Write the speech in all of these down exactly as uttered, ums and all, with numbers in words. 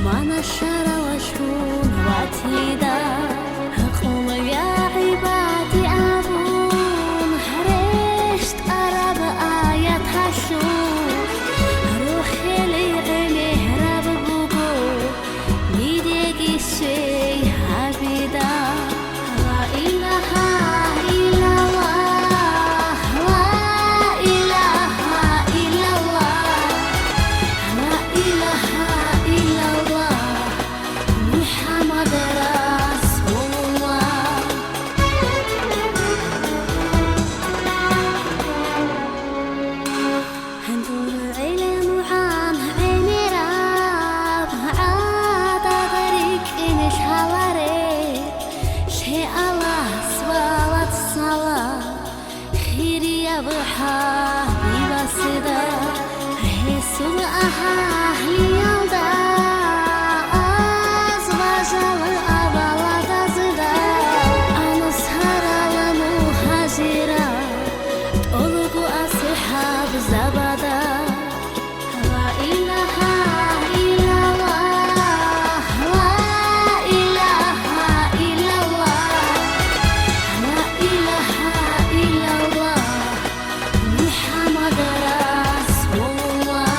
Вана шаравалъун ватида, гьакъула я гӀибади абун, рещтӀараб аяталъул, рухӀел гӀемераб буго, дидеги свей гьабида. Ла илагьа иллаллагь, ла илагьа иллаллагь, ла илагьа иллаллагь, МухӀаммад расулуллагь. Дур гӀелмугӀан гӀемераб гӀадада рикӀкӀине лъаларе, лъе Аллагьас валат салам, хирияб хӀабибасда, гьесул агьлиялда, аз бажал аваладазда, ансарал мугьажирал, тӀолго асхӀабзабада. Ла илагьа иллаллагь, ла илагьа иллаллагь, ла илагьа иллаллагь, МухӀаммад расулуллагь.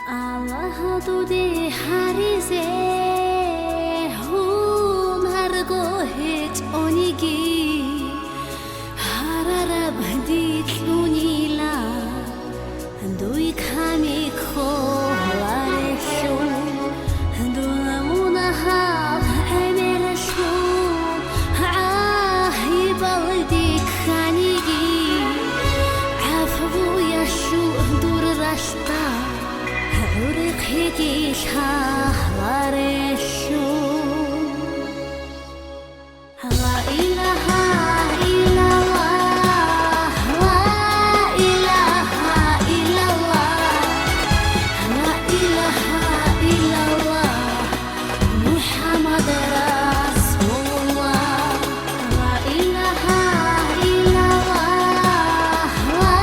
Аллагь, дуде гьаризе гьунарго гьечӀониги, гьарараб дикьунила дуй камик холарелъул, дун мунагьал гӀемерлъун гӀагьибал дихьаниги, гӀафуялъул дур ралъ ГӀурхъиги лъагьварелъул. Ла илагьа иллаллагь, ла илагьа иллаллагь, ла илагьа иллаллагь, МухӀаммад расулуллагь. Ла илагьа иллаллагь, ла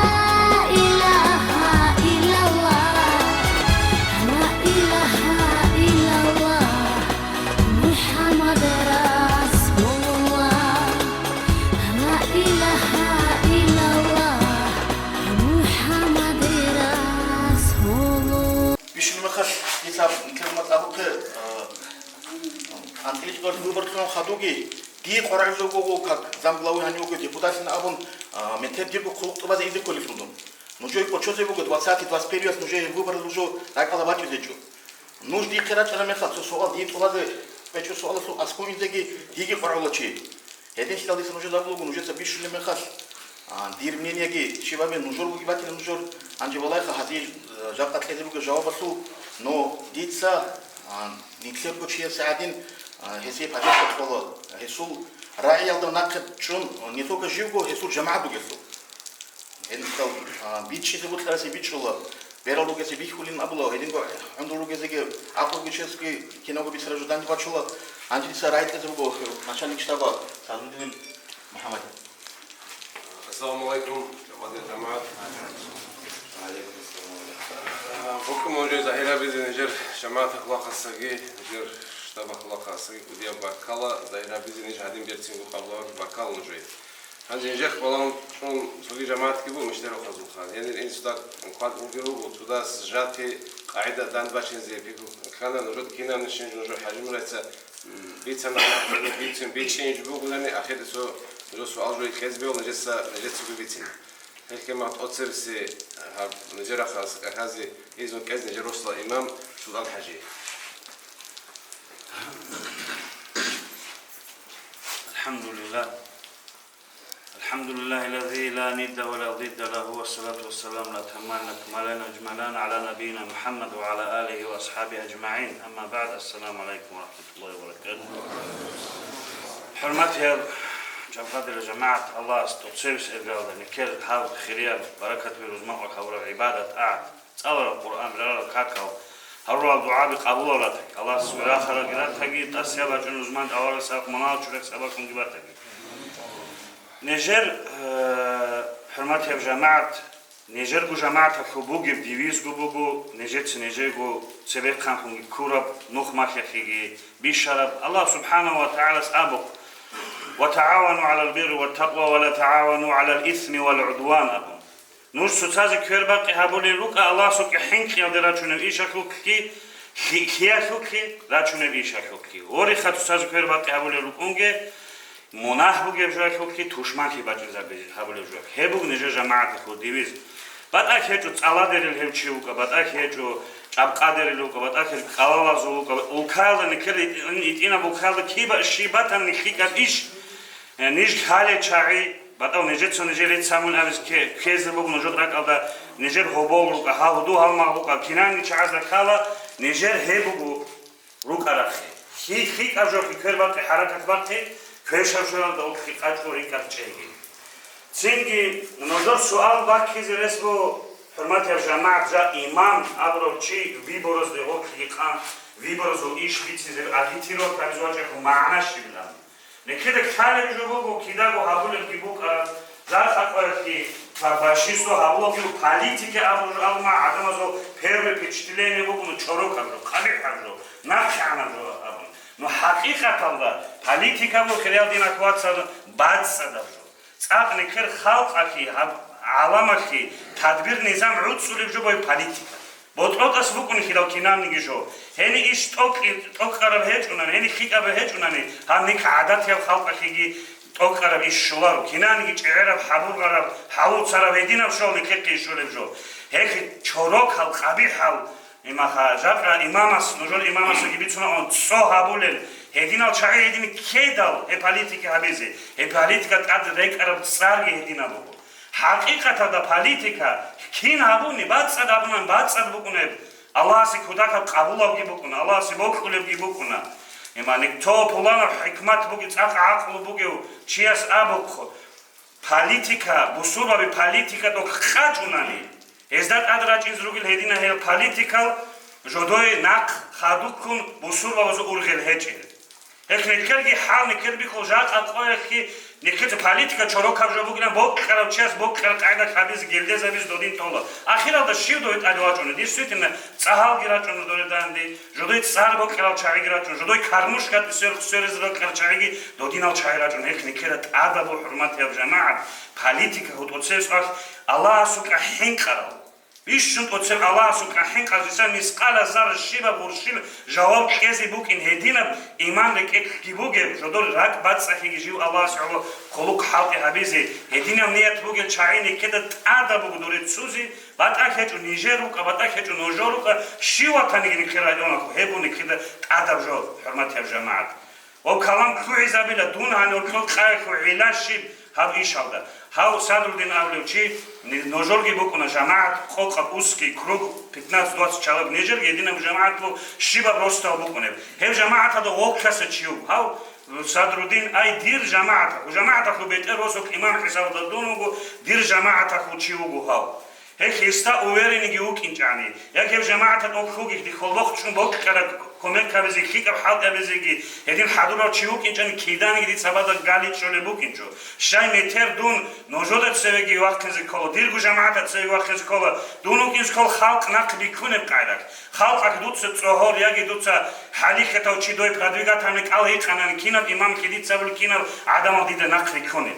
илагьа иллаллагь, ла илагьа иллаллагь, МухӀаммад расулуллагь. Ла илагьа иллаллагь, МухӀаммад расулуллагь. Бищун мехалъ дица нилъер умумат абухъе, а, анцӀила выборлъун хадуги, Дие къваригӀунеб буго, как замглавы гьанив вуго депутатлъун абун, а, метер дирго хъулухъ тӀубазе изе кколелъул дун. Нужее кӀочозе буго, двадцатый, двадцать первый нужее выборалда нуж ракӀалда бачӀизе чӀо. Нуж дихъе рачӀараб мехалъ, цо суал дие тӀубазе бечӀо, суалалъул аскӀов инзеги диеги къваригӀула чи. Гьединлъидал дица нужеда абулеб буго, нужеца бищулеб мехалъ, а, дир мнениеги щибабе нужер бугеб батила нужер, гьанже валайха гьазие, э, жакъа кьезе бугеб жавабалъул, но дица, а, нилъерго чиясе гӀадин, а, гьесие поддержка кьола, гьесул рагӀиялда нахъе чӀун, не только живго, гьесул жамагӀат бугелъул. Гьединлъидал, а, бичӀчӀизе бокьарасе бичӀчӀула, берал ругесе бихьулин абула, гьединго гӀумру ругезеги гӀакълу бичесги кинабго бицараб жо данде бачула, гьанже дица рагӀи кьезе буго начальник штаба Садруддинил МухӀаммадил. Ассаламу алейкум, жамагӀат, жамагӀат. Ва алейкум ассалам. А, букӀун нужее загьир гьабизе нижер жамагӀаталъул вахъасаги, нижер штабалъул вахъасаги кӀудияб баркала, загьир гьабизе ниж гьадин берцинго къабулаб баркала нужее. Гьанже нижехъ балагьун чӀун цоги жамагӀатги буго мишдерухъазулха. Гьенир инсуда квад урги руго, цудас жати къагӀида данде бачинзе пикру ккана, нужеда кинабниги нужер хӀажимурайца бицана, бицин, бичӀчӀинчӀ бугони, ахирде цо нужер суал жо кьезе бегьула, нижеца, нижецаго бицина. Гьелъ кеман тӀоцебесеб гьаб нижер рахъалъ кӀалъазе изну кьезе нижер росдал имам СултӀан-хӀажи. الحمد لله. الحمد لله الذي لا ند ولا ضد له، والصلاة والسلام الأتمان الأكملان الأجملان على نبينا محمد وعلى آله وأصحابه أجمعين. أما بعد، السلام عليكم ورحمة الله وبركاته. ХӀурматиял Жамгъадила жамагӀат, Аллагьас тӀоцебесеб иргаялда никер гьаб хирияб, баракат бе рузмахъ гьабураб гӀибадат, тӀагӀат, цӀалараб Къуръан, рарал какал, гьарурал дугӀаби къабулал ратаги, Аллагьас вирахараги ратаги, тӀасияб бачӀун рузман аварагасаб мунагьал чурексабаблъунги батаги. Нижер, э, хӀурматияб жамагӀат, нижерго жамагӀаталъул бугеб девизго буго, нижеца нижего цебехъанлъунги ккураб, нух малъиялъеги бищараб. Аллагь субхӀанагьу ва тагӀалас абухъ: «Ва тагӀавану гӀалал бирри ва такъва ва ла тагӀавану гӀалал исми вал гӀудван», – абун. Нуж цоцазе квербакъи гьабулел рукӀа Аллагьасукьа хӀинкъиялде рачунеб ишалъулъги, лъи-, лъиялъулъги, рачунеб ишалъулъги. Гъориха цоцазе квербакъи гьабулел рукӀунге, мунагь бугеб жоялъулъги, тушманлъи бачӀинзаби гьабулеб жоялъ. Гьеб буго нижер жамагӀаталъул девиз. БатӀа гьечӀо цӀаладерил гьев чи вукӀа, батӀа гьечӀо чӀабкъадерил вукӀа, батӀа гьечӀо кӀалалазул вукӀа, улкаялда никер итӀинаб улкаялда киба-, щиб батани лъикӀаб иш, э, ниж лъалел чагӀи, батӀав нижеца нижер рецц гьабун абиз кке-, ккезе буго нужер ракӀалда, нижер гьобол рукӀа, гьал гьуду гьалмагъ рукӀа, кинанги чагӀазда ккала, нижер гьеб буго. РукӀарахъе. Хи-, хикӀаб жо квербакъи, хӀаракат бахъи, квешаб жоялда ухъи къачӀо рикӀкӀад чӀеги. Цинги нужер суал баккизе рес буго, хӀурматияв жамагӀат, жа имам абурав чи выборозде гъорлъиги къан, выборозул иш бицизе агитировать гьабизе вачӀахъу магӀна щибилан. Нилъеда ккалеб жо буго, кидаго гьабулебги букӀараб, жакъа къоялъги ба-, башисо гьабулаго политика абураб жо, амма гӀадамазул первое впечатление букӀуна чорокаб жо, къабихӀаб жо, нахъегӀанаб жо абун. Ну, хӀакъикъаталда, политика буго, хириял динахъ вацал, бацӀцӀадаб жо. ЦӀакъ нилъер халкъалъе, гьаб-, гӀаламалъе тадбир-низам гӀуцӀулеб жо буго политика. БотӀротӀас букӀунхилал кинабниги жо. Гьениб иш тӀокӀ-, тӀокӀкӀараб гьечӀунани, гьениб лъикӀаб гьечӀунани, гьаб нилъ гӀадатияв халкъалъеги тӀокӀкӀараб иш щоларо. Кинабниги чӀегӀераб, хӀабургъараб, хӀалуцараб гьединаб щол нилъехъе щолеб жо. Гьелъ чорокал, къабихӀал, имаха, жакъа имамас, нужер имамасги бицунагӀун цо гьабулел, гьединал чагӀи гьедин ккедал гьеб политика гьабизе, гьеб политика тӀад рекӀараб цӀарги гьединаб буго. ХӀакъикъаталда политика кин гьабуни, бацӀцӀад гьабунани, бацӀцӀад букӀунеб, Аллагьасе кутакаб къабулабги букӀуна, Аллагьасе бокьулебги букӀуна. Иманик то пуланаб хӀикмат бугеб, цӀакъ гӀакълу бугев чияс абухъ, политика, бусурбаби политика тӀокӀ къачӀунани, гьезда тӀад рачӀинзе ругел гьедина гьел политикал, жодой нахъ хадубккун бусурбабазул ургъел гьечӀел. Гьелъ нилъерги хӀал, нилъер бихьул жакъа къоялъги, нилъеца политика чорокаб жо бугилан, бокьарав чияс бокьараб къагӀида лъабизе, гелдезабизе додин тола. Ахиралда щив дове тӀаде вачӀуна? Действительно, цӀа гьалги рачӀуна доре данде, жодой цӀар бокьарал чагӀиги рачӀуна, жодой кармушкат сверх-, сверизе бокьарал чагӀиги додинал чагӀи рачӀуна. Гьелъ нилъеда тӀадабу, хӀурматияб жамагӀат, политика гьутӀуцеб суал Аллагьасукьа хӀинкъарал. Бищун тӀоцеб Аллагьасукьа хӀинкъарал жиса мискъала зарра щибаб гъурщил жаваб кьезе букӀин гьединаб иман рекӀелъги бугеб, жодор ракӀ бацӀцӀалъиги жив Аллагьасе гӀоло хъулухъ хӀалтӀи гьабизе, гьединаб ният бугел чагӀи нилъеда тӀадаб буго дуре цузи, батӀа гьечӀо нижер рукӀа, батӀа гьечӀо нужер рукӀа, щив ватаниги нилъер районалъул, гьеб буго нилъеда тӀадаб жо, хӀурматияб жамагӀат. Ва калам лъугӀизабила дун гьанив кьол къайхьу гӀилла щиб гьаб ишалда. Гьав Садрудин абулев чи, ни-, ножолги букӀуна жамагӀат, къокъаб, узкий круг, пятнадцать-двадцать человек, нижерги гьединаб жамагӀат буго, щибаб росдал букӀунеб. Гьеб жамагӀаталда воккаса чи вуго. Гьав Садрудин, ай, дир жамагӀаталъул, жамагӀаталъул бетӀер росулъ имам хӀисабалда дун вуго, дир жамагӀаталъул чи вуго гьав. Гьелъ гьесда уверенныйги вукӀинчӀани, я гьев жамагӀаталъ об лъугьине дихьулбохъ чӀун бокьараб кумек гьабизе, лъикӀаб хӀалтӀи гьабизеги, гьедин хӀадурав чи вукӀинчӀани, киданиги дица цабада галичӀо гьеб букӀинчӀо. Щай метер дун нужеда цевеги вахъинзе ккола, дирго жамагӀаталда цевеги вахъинзе ккола, дун вукӀинзе ккола халкъ нахъ бихьунеб къайдалъ. Халкъалъ дуца цӀогьор яги дуца хӀалихьатав чи дой продвигать гьабуни кӀал гьикъанани, кинаб имамлъи дица абулеб, кинаб гӀадамал дида нахъ бихьунеб.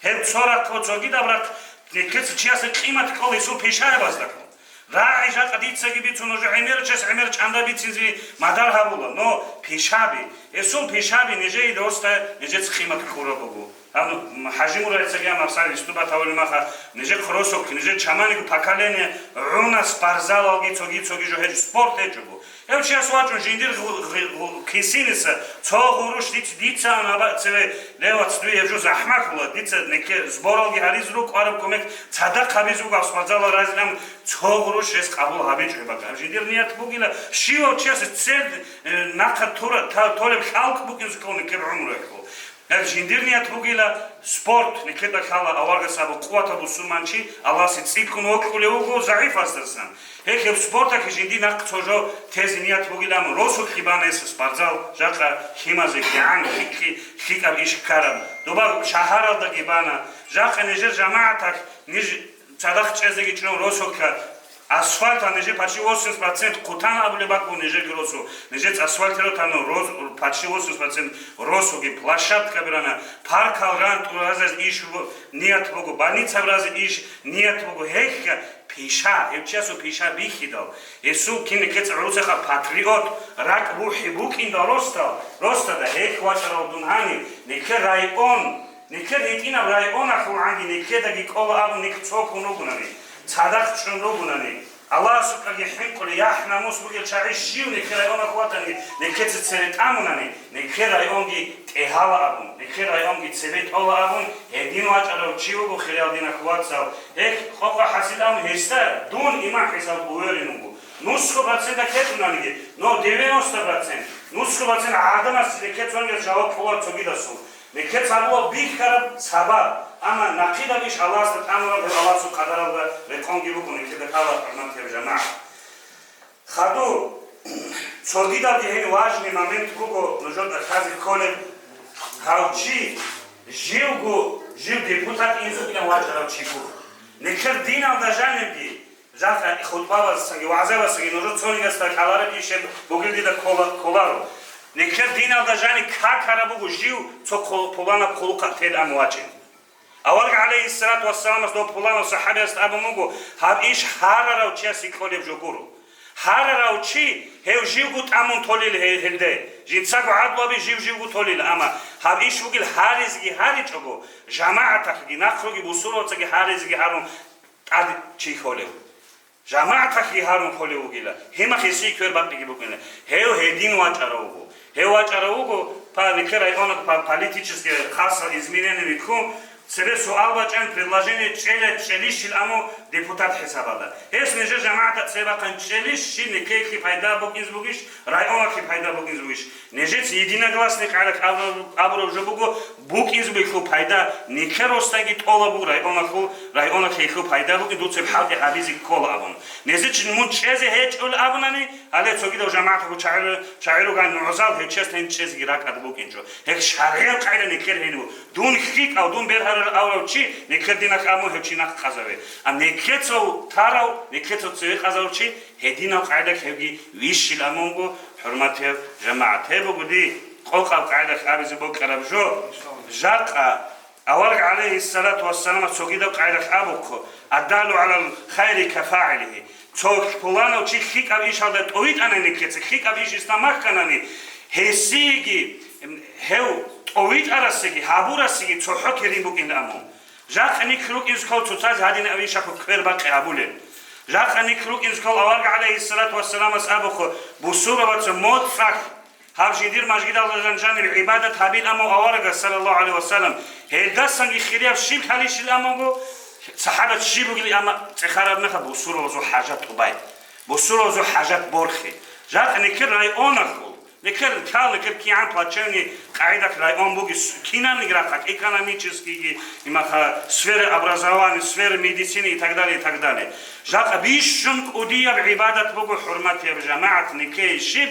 Гьеб цо рахъ ва цогидаб рахъ, нилъеца чиясе къимат кьола гьесул пишаябаздакун. РагӀи жакъа дицаги бицун, уже гӀемер чияс гӀемер чӀанда бицинзе мадар гьабула, но пишаби, гьесул пишаби нижее просто нижеца къимат кьураб буго. Гьанну ХӀажимурадицаги гьаб махсар виступать гьавулеб маха, нижер хъуросухъ, нижер чаманиго поколение гӀуна спортзалалги цоги-цоги жо гьечӀо, спорт гьечӀого. Гьев чияс вачӀун жиндир гъу-, гъи-, гъу-, кисиниса цо гъурущ диц-, дица ан аба цеве левац дуе гьеб жо захӀмалъула, дица неке сборалги гьариз рукӀвараб кумек цадахъ гьабиз вугав спортзалал разилан цо гъурущ гьес къабул гьабичӀо гьеб бакӀ. Гьаб жиндир ният бугила, щивав чияс цел, э, нахъа тура-, та-, толеб хӀалкӀ букӀинзе ккола некеб гӀумруялъул. Гьеб жиндир ният бугила спорт, никеда ккола аварагас абу къуватаб бусурманчи, Аллагьасе цӀикӀкӀун вокьулев вуго загӀипасдасан. Гьеб спорталъе жиндир нахъ цо жо тезе ният бугилан, росулъги бана гьес спортзал, жакъа лъимазе кигӀан лъикӀлъи лъикӀаб иш ккараб. Доба шагьаралдаги бана, жакъа нижер жамагӀаталъ ниж цадахъ чӀезеги чӀун росулъа, асфальтал нижер почти восемьдесят процент хъутан абулеб бакӀ буго нижерги росу. Нижеца асфальт ротану рос-, почти восемьдесят процент росуги, площадка берана, паркал ран тӀуразез иш бу-, ният буго, больница бразе иш ният буго. Гьелъа пиша, гьев чиясул пиша бихьидал, гьесул кин ккецӀ гӀуцехъа патриот, ракӀ бухӀи букӀиндал ростал, ростада гьелъ вачӀарал дун гьанив, нилъер район, нилъер гьитӀинаб районалъул гӀанги нилъедаги кӀола абун нилъ цо ккун ругунани, цадахъ чӀун ругунани, Аллагьасукьаги хӀинкъулей, яхӀ-намус бугел чагӀи щив нилъер районалъ ватани, нилъеца цере тӀамунани, нилъер районги тӀегьала абун, нилъер районги цебе тӀола абун, гьедин вачӀарав чи вуго, хириял диналъул вацал. Гьелъ къокъа хӀасил абун, гьесда дун иман хӀисаб уверен вуго. Нусго процент ккетӀунаниги, но девяносто процент, нусго процент гӀадамас нилъер цониги жаваб кьолар цогидасул. Нилъер цадула бихьараб сабаб, амма нахъидаб иш Аллагьасда тӀамураб, гьеб Аллагьасул къадаралда рекъонги буго, нилъеда ккола, хӀурматиял жамагӀат. Хадур, цогидалги гьениб важный момент буго нужеда лъазе кколеб, гьав чи живго, жив депутат инсулъан вачӀарав чи гуро. Нилъер диналда жанибги, жакъа хутӀбабаздасанги вагӀзабаздасанги нужер цонигасда кӀалареб ишеб бугел дида ккола-, кколаро. Нилъер диналда жаниб какараб буго жив цо хъу-, пуланаб хъулухъалъ тел ан вачӀин. Авараг гӀалайгьиссалату вассаламас дов пуланав сахӀабиясда абун буго, гьаб иш гьарарав чиясе кьолеб жо гуро. Гьарарав чи гьев живго тӀамун толил гье-, гьелде, жинцаго гӀадлуби жив-живго толил, амма гьаб иш вугил гьаризеги гьаричӀого, жамагӀаталъги, нахъруги бусурбабцаги гьаризеги гьарун тӀад чи холев. ЖамагӀаталъги гьарун холев вугила, гьимахъ гьесие квер бакъиги букӀина. Гьев гьедин вачӀарав вуго. Гьев вачӀарав вуго, па-, нилъер районад па-, политический хасал изменение вихьун, цебе суал бачӀан, предложение чӀела-, чӀелищил аму депутат хӀисабалда. Гьес нижер жамагӀаталъ цебе бахъан чӀелищ, щиб нилъеялъе пайда букӀинзе бугищ, районалъе пайда букӀинзе бугищ? Нижеца единогласный къагӀида абураб-, абураб жо буго, букӀинзе бугелъул пайда нилъер росдаги тӀола буго районалъул, районалъе гьелъул пайда букӀин, дуца гьеб хӀалтӀи гьабизе ккола абун. Нижеца мун чӀезе гьечӀо абунани, гьале цогидал жамагӀаталъул чагӀи-, чагӀи руган нугӀзал гьев чиясда гьениб чӀезеги ракӀалда букӀинчӀо. Гьеб шаргӀиял къагӀида нилъер гьениб. Дун хьикӀав, дун бергьарал аварав чи нилъер диналъ абун гьев чи нахъ къазаве. Амма нилъецав тарав, нилъецав цеве къазавав чи гьединал къагӀида гьевги вищил амунго, хӀурматиял жамагӀат. Гьеб буго дие къокъаб къагӀидалъ абизе бокьараб жо. Жакъа авараг гӀалайгьиссалату вассаламас цогидаб къагӀидалъ абухъо: «Аддалу гӀалал хайри кафагӀилигьи». Цо пуланав чи лъикӀаб ишалда тӀовитӀана нилъеца, лъикӀаб иш гьесда махьанани, гьесиеги, гьев тӀовитӀарасеги гьабурасеги цохӀо керин букӀин амун. Жакъа нилъ рукӀинзе ккола цоцазе гьадинаб ишахъе квер бакъи гьабулел. Жакъа нилъ рукӀинзе ккола авараг гӀалайгьиссалату вассаламас абухъо: «Бусурбабаца моцӀалъ гьаб жиндир мажгиталда жаниб гӀибадат гьабил», амма аварагас, саллаллагьу гӀалайгьи ва саллам, гьелдасанги хирияб щиб лъалищил амунго, сахӀабат щиб бугилан, амма цӀехараб мехалъ бусурбабазул хӀажат тӀубай, бусурбабазул хӀажат борхе. Жакъа нилъер районалъул, нилъер лъал, нилъер кигӀан плачевный къагӀидалъ район бугес, кинабниги рахъалъ, экономическийги, имаха, сфера образования, сфера медицины и так далее, и так далее. Жакъа бищун кӀудияб гӀибадат буго, хӀурматияб жамагӀат, нилъее щиб,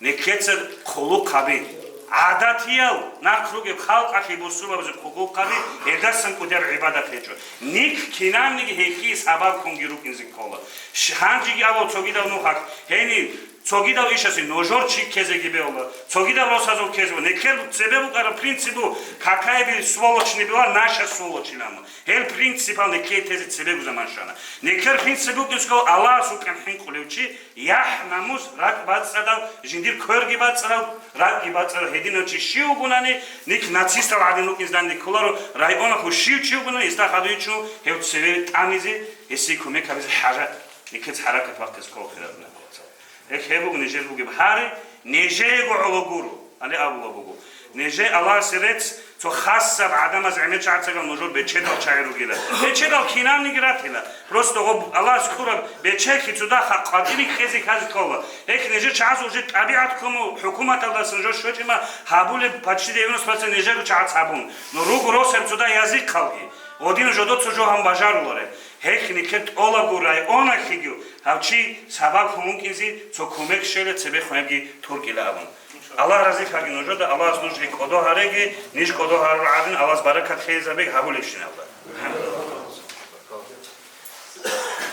нилъеца хъулухъ гьаби. ГӀадатиял нахъ ругеб халкъалъе бусурбабазе хъулухъ гьаби, гьелдасан кӀудияб гӀибадат гьечӀо. Нилъ кинабниги гьелъие сабаб ккунги рукӀинзе ккола. Щ-, гьанжеги абула цогидал нухалъ, гьениб цогидал ишасе нужер чи ккезеги бегьула, цогидал росазул ккезеги. Нилъер цебе букӀараб принцип буго: «Какая бы сволочь ни была, наша сволочь», илан. Гьел принципал нилъее тезе цебего заман щвана. Нилъер принцип букӀинчӀо Аллагьасукьан хӀинкъулев чи, яхӀ-намус, ракӀ бацӀцӀадав, жиндир кверги бацӀцӀадав, ракӀги бацӀцӀадав гьединав чи щив вугунани, нилъ нацистал гӀадин рукӀинзе данде кколаро, районалъул щив чи вугунани, гьесда хадуй чӀун гьев цеве тӀамизе, гьесие кумек гьабизе хӀажат, нилъеца хӀаракат бахъизе ккола, хирал диналъул вацал. Гьеб буго нижер бугеб гьари, нижеего гӀоло гуро, гьале абула буго. Нижее Аллагьасе рецц, Цо хасаб гӀадамаз гӀемер чагӀацагал нужер бечедал чагӀи ругила. Бечедал кинабниги ратила. Просто гъоб Аллагьас кьураб бечелъи цо дахъа къватӀире ккезе кказе ккола. Гьелъ нижер чагӀаз уже тӀабигӀат ккун хӀукуматалдасан жо щочӀима гьабулеб почти девяносто процент нижерго чагӀац гьабун. Ну руго росаб цо дагь язихъалги. Гъодин жодоца жо гьан бажаруларе. Гьелъ нилъер тӀолабго районалъеги гьав чи сабаблъун вукӀине цо кумек щвела цебехун гьебги туркӀила абун. Аллагь разилъаги нужеда, Аллагьас нужги кӀодо гьареги, ниж кӀодо гьарурал гӀадин, Аллагьас баракат хӀезабеги гьабулебщиналда.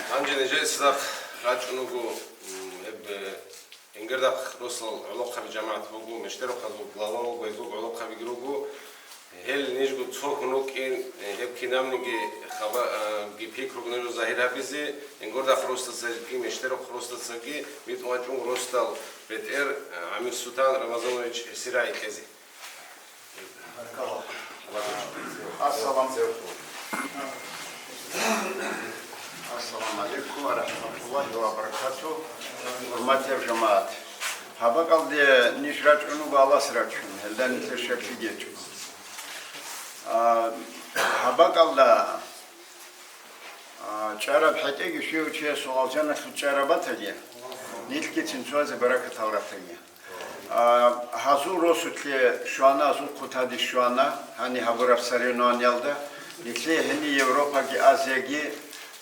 Гьанже нижеца рачӀун вуго, м, гьеб, э, Энгердахъ росдал гӀолохъаби жамагӀат буго, Мештерухъазул глава вуго, гьезул гӀолохъабиги руго. Гьел нижго цо хьун вукӀин, э, гьеб кинабниги хаба-, э, ги пикруги нужер загьир гьабизе, Энгердахъ росдацаги, Мештерухъ росдацаги, микь вачӀун росдал бетӀер, э, ГӀамир-Султан Рамазанович гьесие рагӀи кьезе. Баркала. Ассалам. Ассаламу алейкум ва рахматуллахи ва баракатугь. ХӀурматияв жамагӀат. Гьаб бакӀалде ниж рачӀун вуго Аллагьас рачун, гьелда нилъер щаклъи гьечӀо. А, гьаб бакӀалда, а, чӀараб хӀетӀеги щив чиясул алжаналъул чӀараб батаги, нилъги цинцоязе баракатал ратаги. А, гьазул росулъе щвана, гьазул хъутаде щвана, гьаниб гьабураб соревнованиялда, нилъее гьениб Европаги Азияги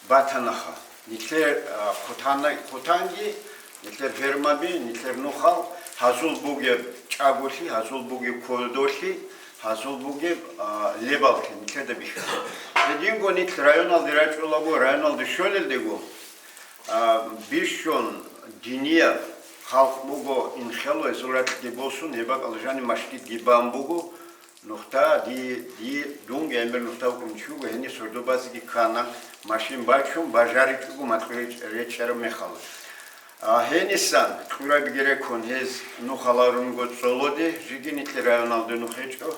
батанаха. Нилъер, а, хъутана-, хъутанги, нилъер фермаби, нилъер нухал, гьазул бугеб чӀаголъи, гьазул бугеб кодолъи, гьазул бугеб, а, лебаллъи нилъеда бихьана. Гьединго нилъ районалде рачӀулаго, районалде щолелдего, А, бищун динияб халкъ буго, инхъе гьезул ракьги босун, гьеб бакӀалда жаниб машгидги бан буго. Нухда, ди, ди, дунги гӀемер нухда вукӀун чи вуго, гьениб сордо базеги ккана, машин бачун, бажаричӀого макьу речӀ-, речӀчӀараб мехалда. А, гьенисан кьурабиги реккун гьез нухал гьарун руго ЦӀолоде, жеги нилъер районалда нух гьечӀо.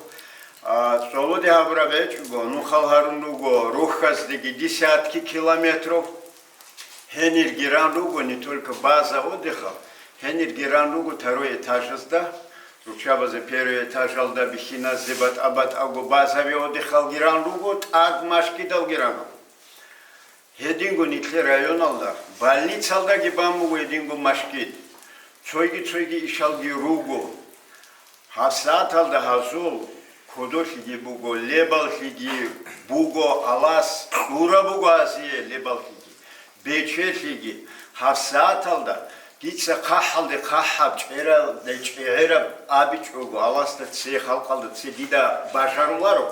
А, ЦӀолоде гьабураб гьечӀого, нухал гьарун руго рухьаздеги десятки километров. Гьенирги ран руго не только база отдыха, гьенирги ран руго второй этажазда, руччабазе первый этажалда бихьиназе батӀа-батӀаго базаби отдыхалги ран руго, тӀад машгидалги ран руго. Гьединго нилъер районалда, больницалдаги бан буго гьединго машгид. Цойги-цойги ишалги руго. ГьабсагӀаталда гьазул кодолъиги буго, лебаллъиги буго, Аллагьас кьураб буго гьазие лебаллъиги, бечелъиги. ГьабсагӀаталда дица хъахӀалде хъахӀаб, чӀералде чӀегӀераб абичӀого, Аллагьасда цее, халкъалда цее дида бажаруларо.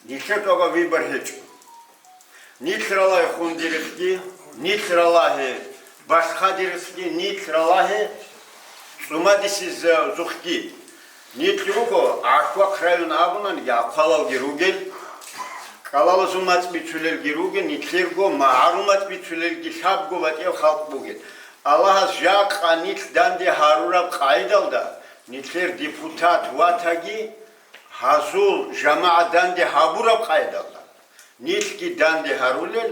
Нилъер тӀоба выбор гьечӀо. Нилъ ралагье Хундирихъги, нилъ ралагье Башхадирихъги, нилъ ралагье ЦӀумадисезухъги. Нилъ руго, ГӀахьвахъ район абунаниги, ахъвалалги ругел, кӀалалазул мацӀ бицулелги ругел, нилъерго магӀарул мацӀ бицулелги лъабго батӀиял халкъ бугел. Аллагьас жакъа нилъ данде гьарураб къайдалда, нилъер депутат ватаги, гьазул жамагӀат данде гьабураб къайдалда, нилъги данде гьарулел,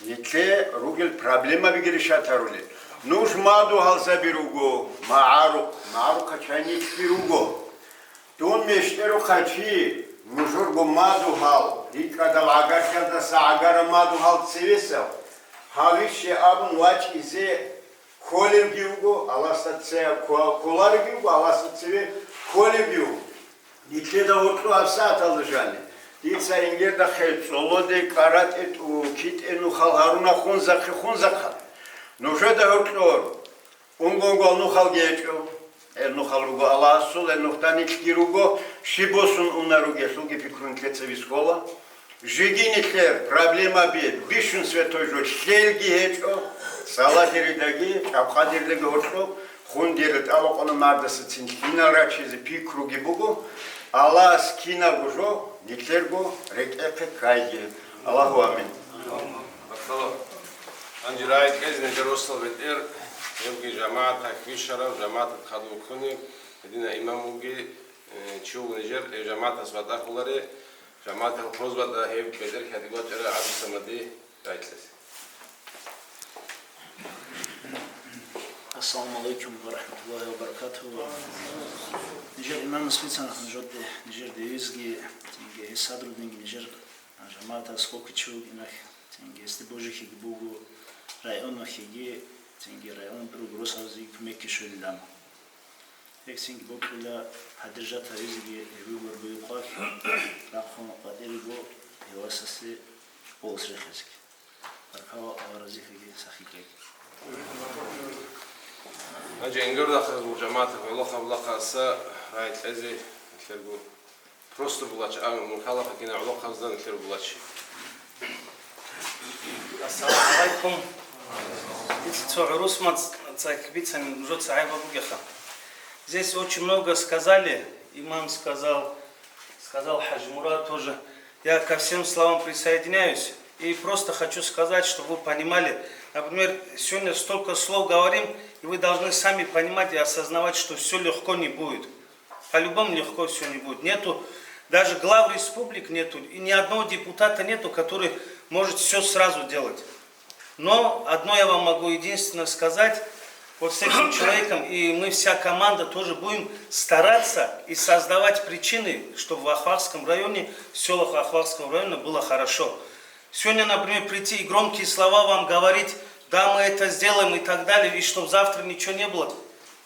нилъе ругел проблемабиги решать гьарулел. Нуж мадугьалзаби руго, магӀарухъ, магӀарухъа чайниклъи руго. Дун Мештерухъа чи, нужерго мадугьал, рикӀкӀадал гӀагарлъиялдаса гӀагараб мадугьал цевесав, гьавище абун вачӀизе кколевги вуго, Аллагьасда цеве кколаревги вуго, Аллагьасда цеве кколевги вуго. Нилъеда гьоркьо гьабсагӀаталда жаниб дица Ингердахъе, ЦӀолоде, КӀаратӀе, ТӀу-, КитӀе нухал гьаруна хунзахъе, хунзахъа. Нужеда гьоркьор унго-унгоял нухалги гьечӀо. Гьел нухал руго Аллагьасул, гьел нухда нилъги руго, щиб босун уна ругелъулги пикру нилъеца бихьола. Жеги нилъер проблемаби бищун святой жо лъелги гьечӀо, Цаладиридаги, ЧӀабхъадиридаги гьоркьоб, Хундирил тӀалукъана мардасацин кинал рачизе пикруги буго, Аллагьас киналго жо нилъерго рекӀехъе ккайги. Аллагьу амин. Баркала. Гьанже рагӀи кьезе нижер росдал бетӀер, гьебги жамагӀаталъ квешарав, жамагӀаталъ хадув ккунев, гьединав имам вугев, э, чи вуго нижер, э, жамагӀатас батӀа кколарев, жамагӀаталъ хозбатӀа гьеб бетӀер хьадигъ вачӀарав ГӀабдусамаде рагӀи кьезе. Ассаламу алейкум ва рахматуллахи ва баракатуху. Нижер имамас бицана нужеде, нижер девизги, цинги гьес Садрудинги нижер жамагӀатас хокичи вугинах, цинги гьесде божихьиги буго, районахьиги, цинги район ругросазе кумекги щвелилан. Гьесинги бокьула поддержать гьавизеги гьев выбор бугеб къвалъ рахъун къватӀире буго гьев васасе чӀукӀулас рехизеги. Баркала Аллагь разихьиги сахлъи кьеги. Гьанже ингардахъазул жамагӀаталъ гӀолохъаб лахъаса рагӀи кьезе нилъерго просто булач, а мухӀалахъа кина гӀолохъабазда нилъер булач. Ассаламу алейкум. Если цо гӀурус мацӀ цайх бицани, нужеца гӀайба бугеха. Здесь очень много сказали. Имам сказал, сказал Хадж Мурат тоже. Я ко всем словам присоединяюсь. И просто хочу сказать, чтобы вы понимали. Например, сегодня столько слов говорим, и вы должны сами понимать и осознавать, что все легко не будет. По-любому легко все не будет. Нету, даже глав республик нету, и ни одного депутата нету, который может все сразу делать. Но одно я вам могу единственно сказать, вот с этим человеком, и мы, вся команда, тоже будем стараться и создавать причины, чтобы в Ахвахском районе, в селах Ахвахского района было хорошо. Сегодня, например, прийти и громкие слова вам говорить: «Да, мы это сделаем» и так далее, и чтоб завтра ничего не было,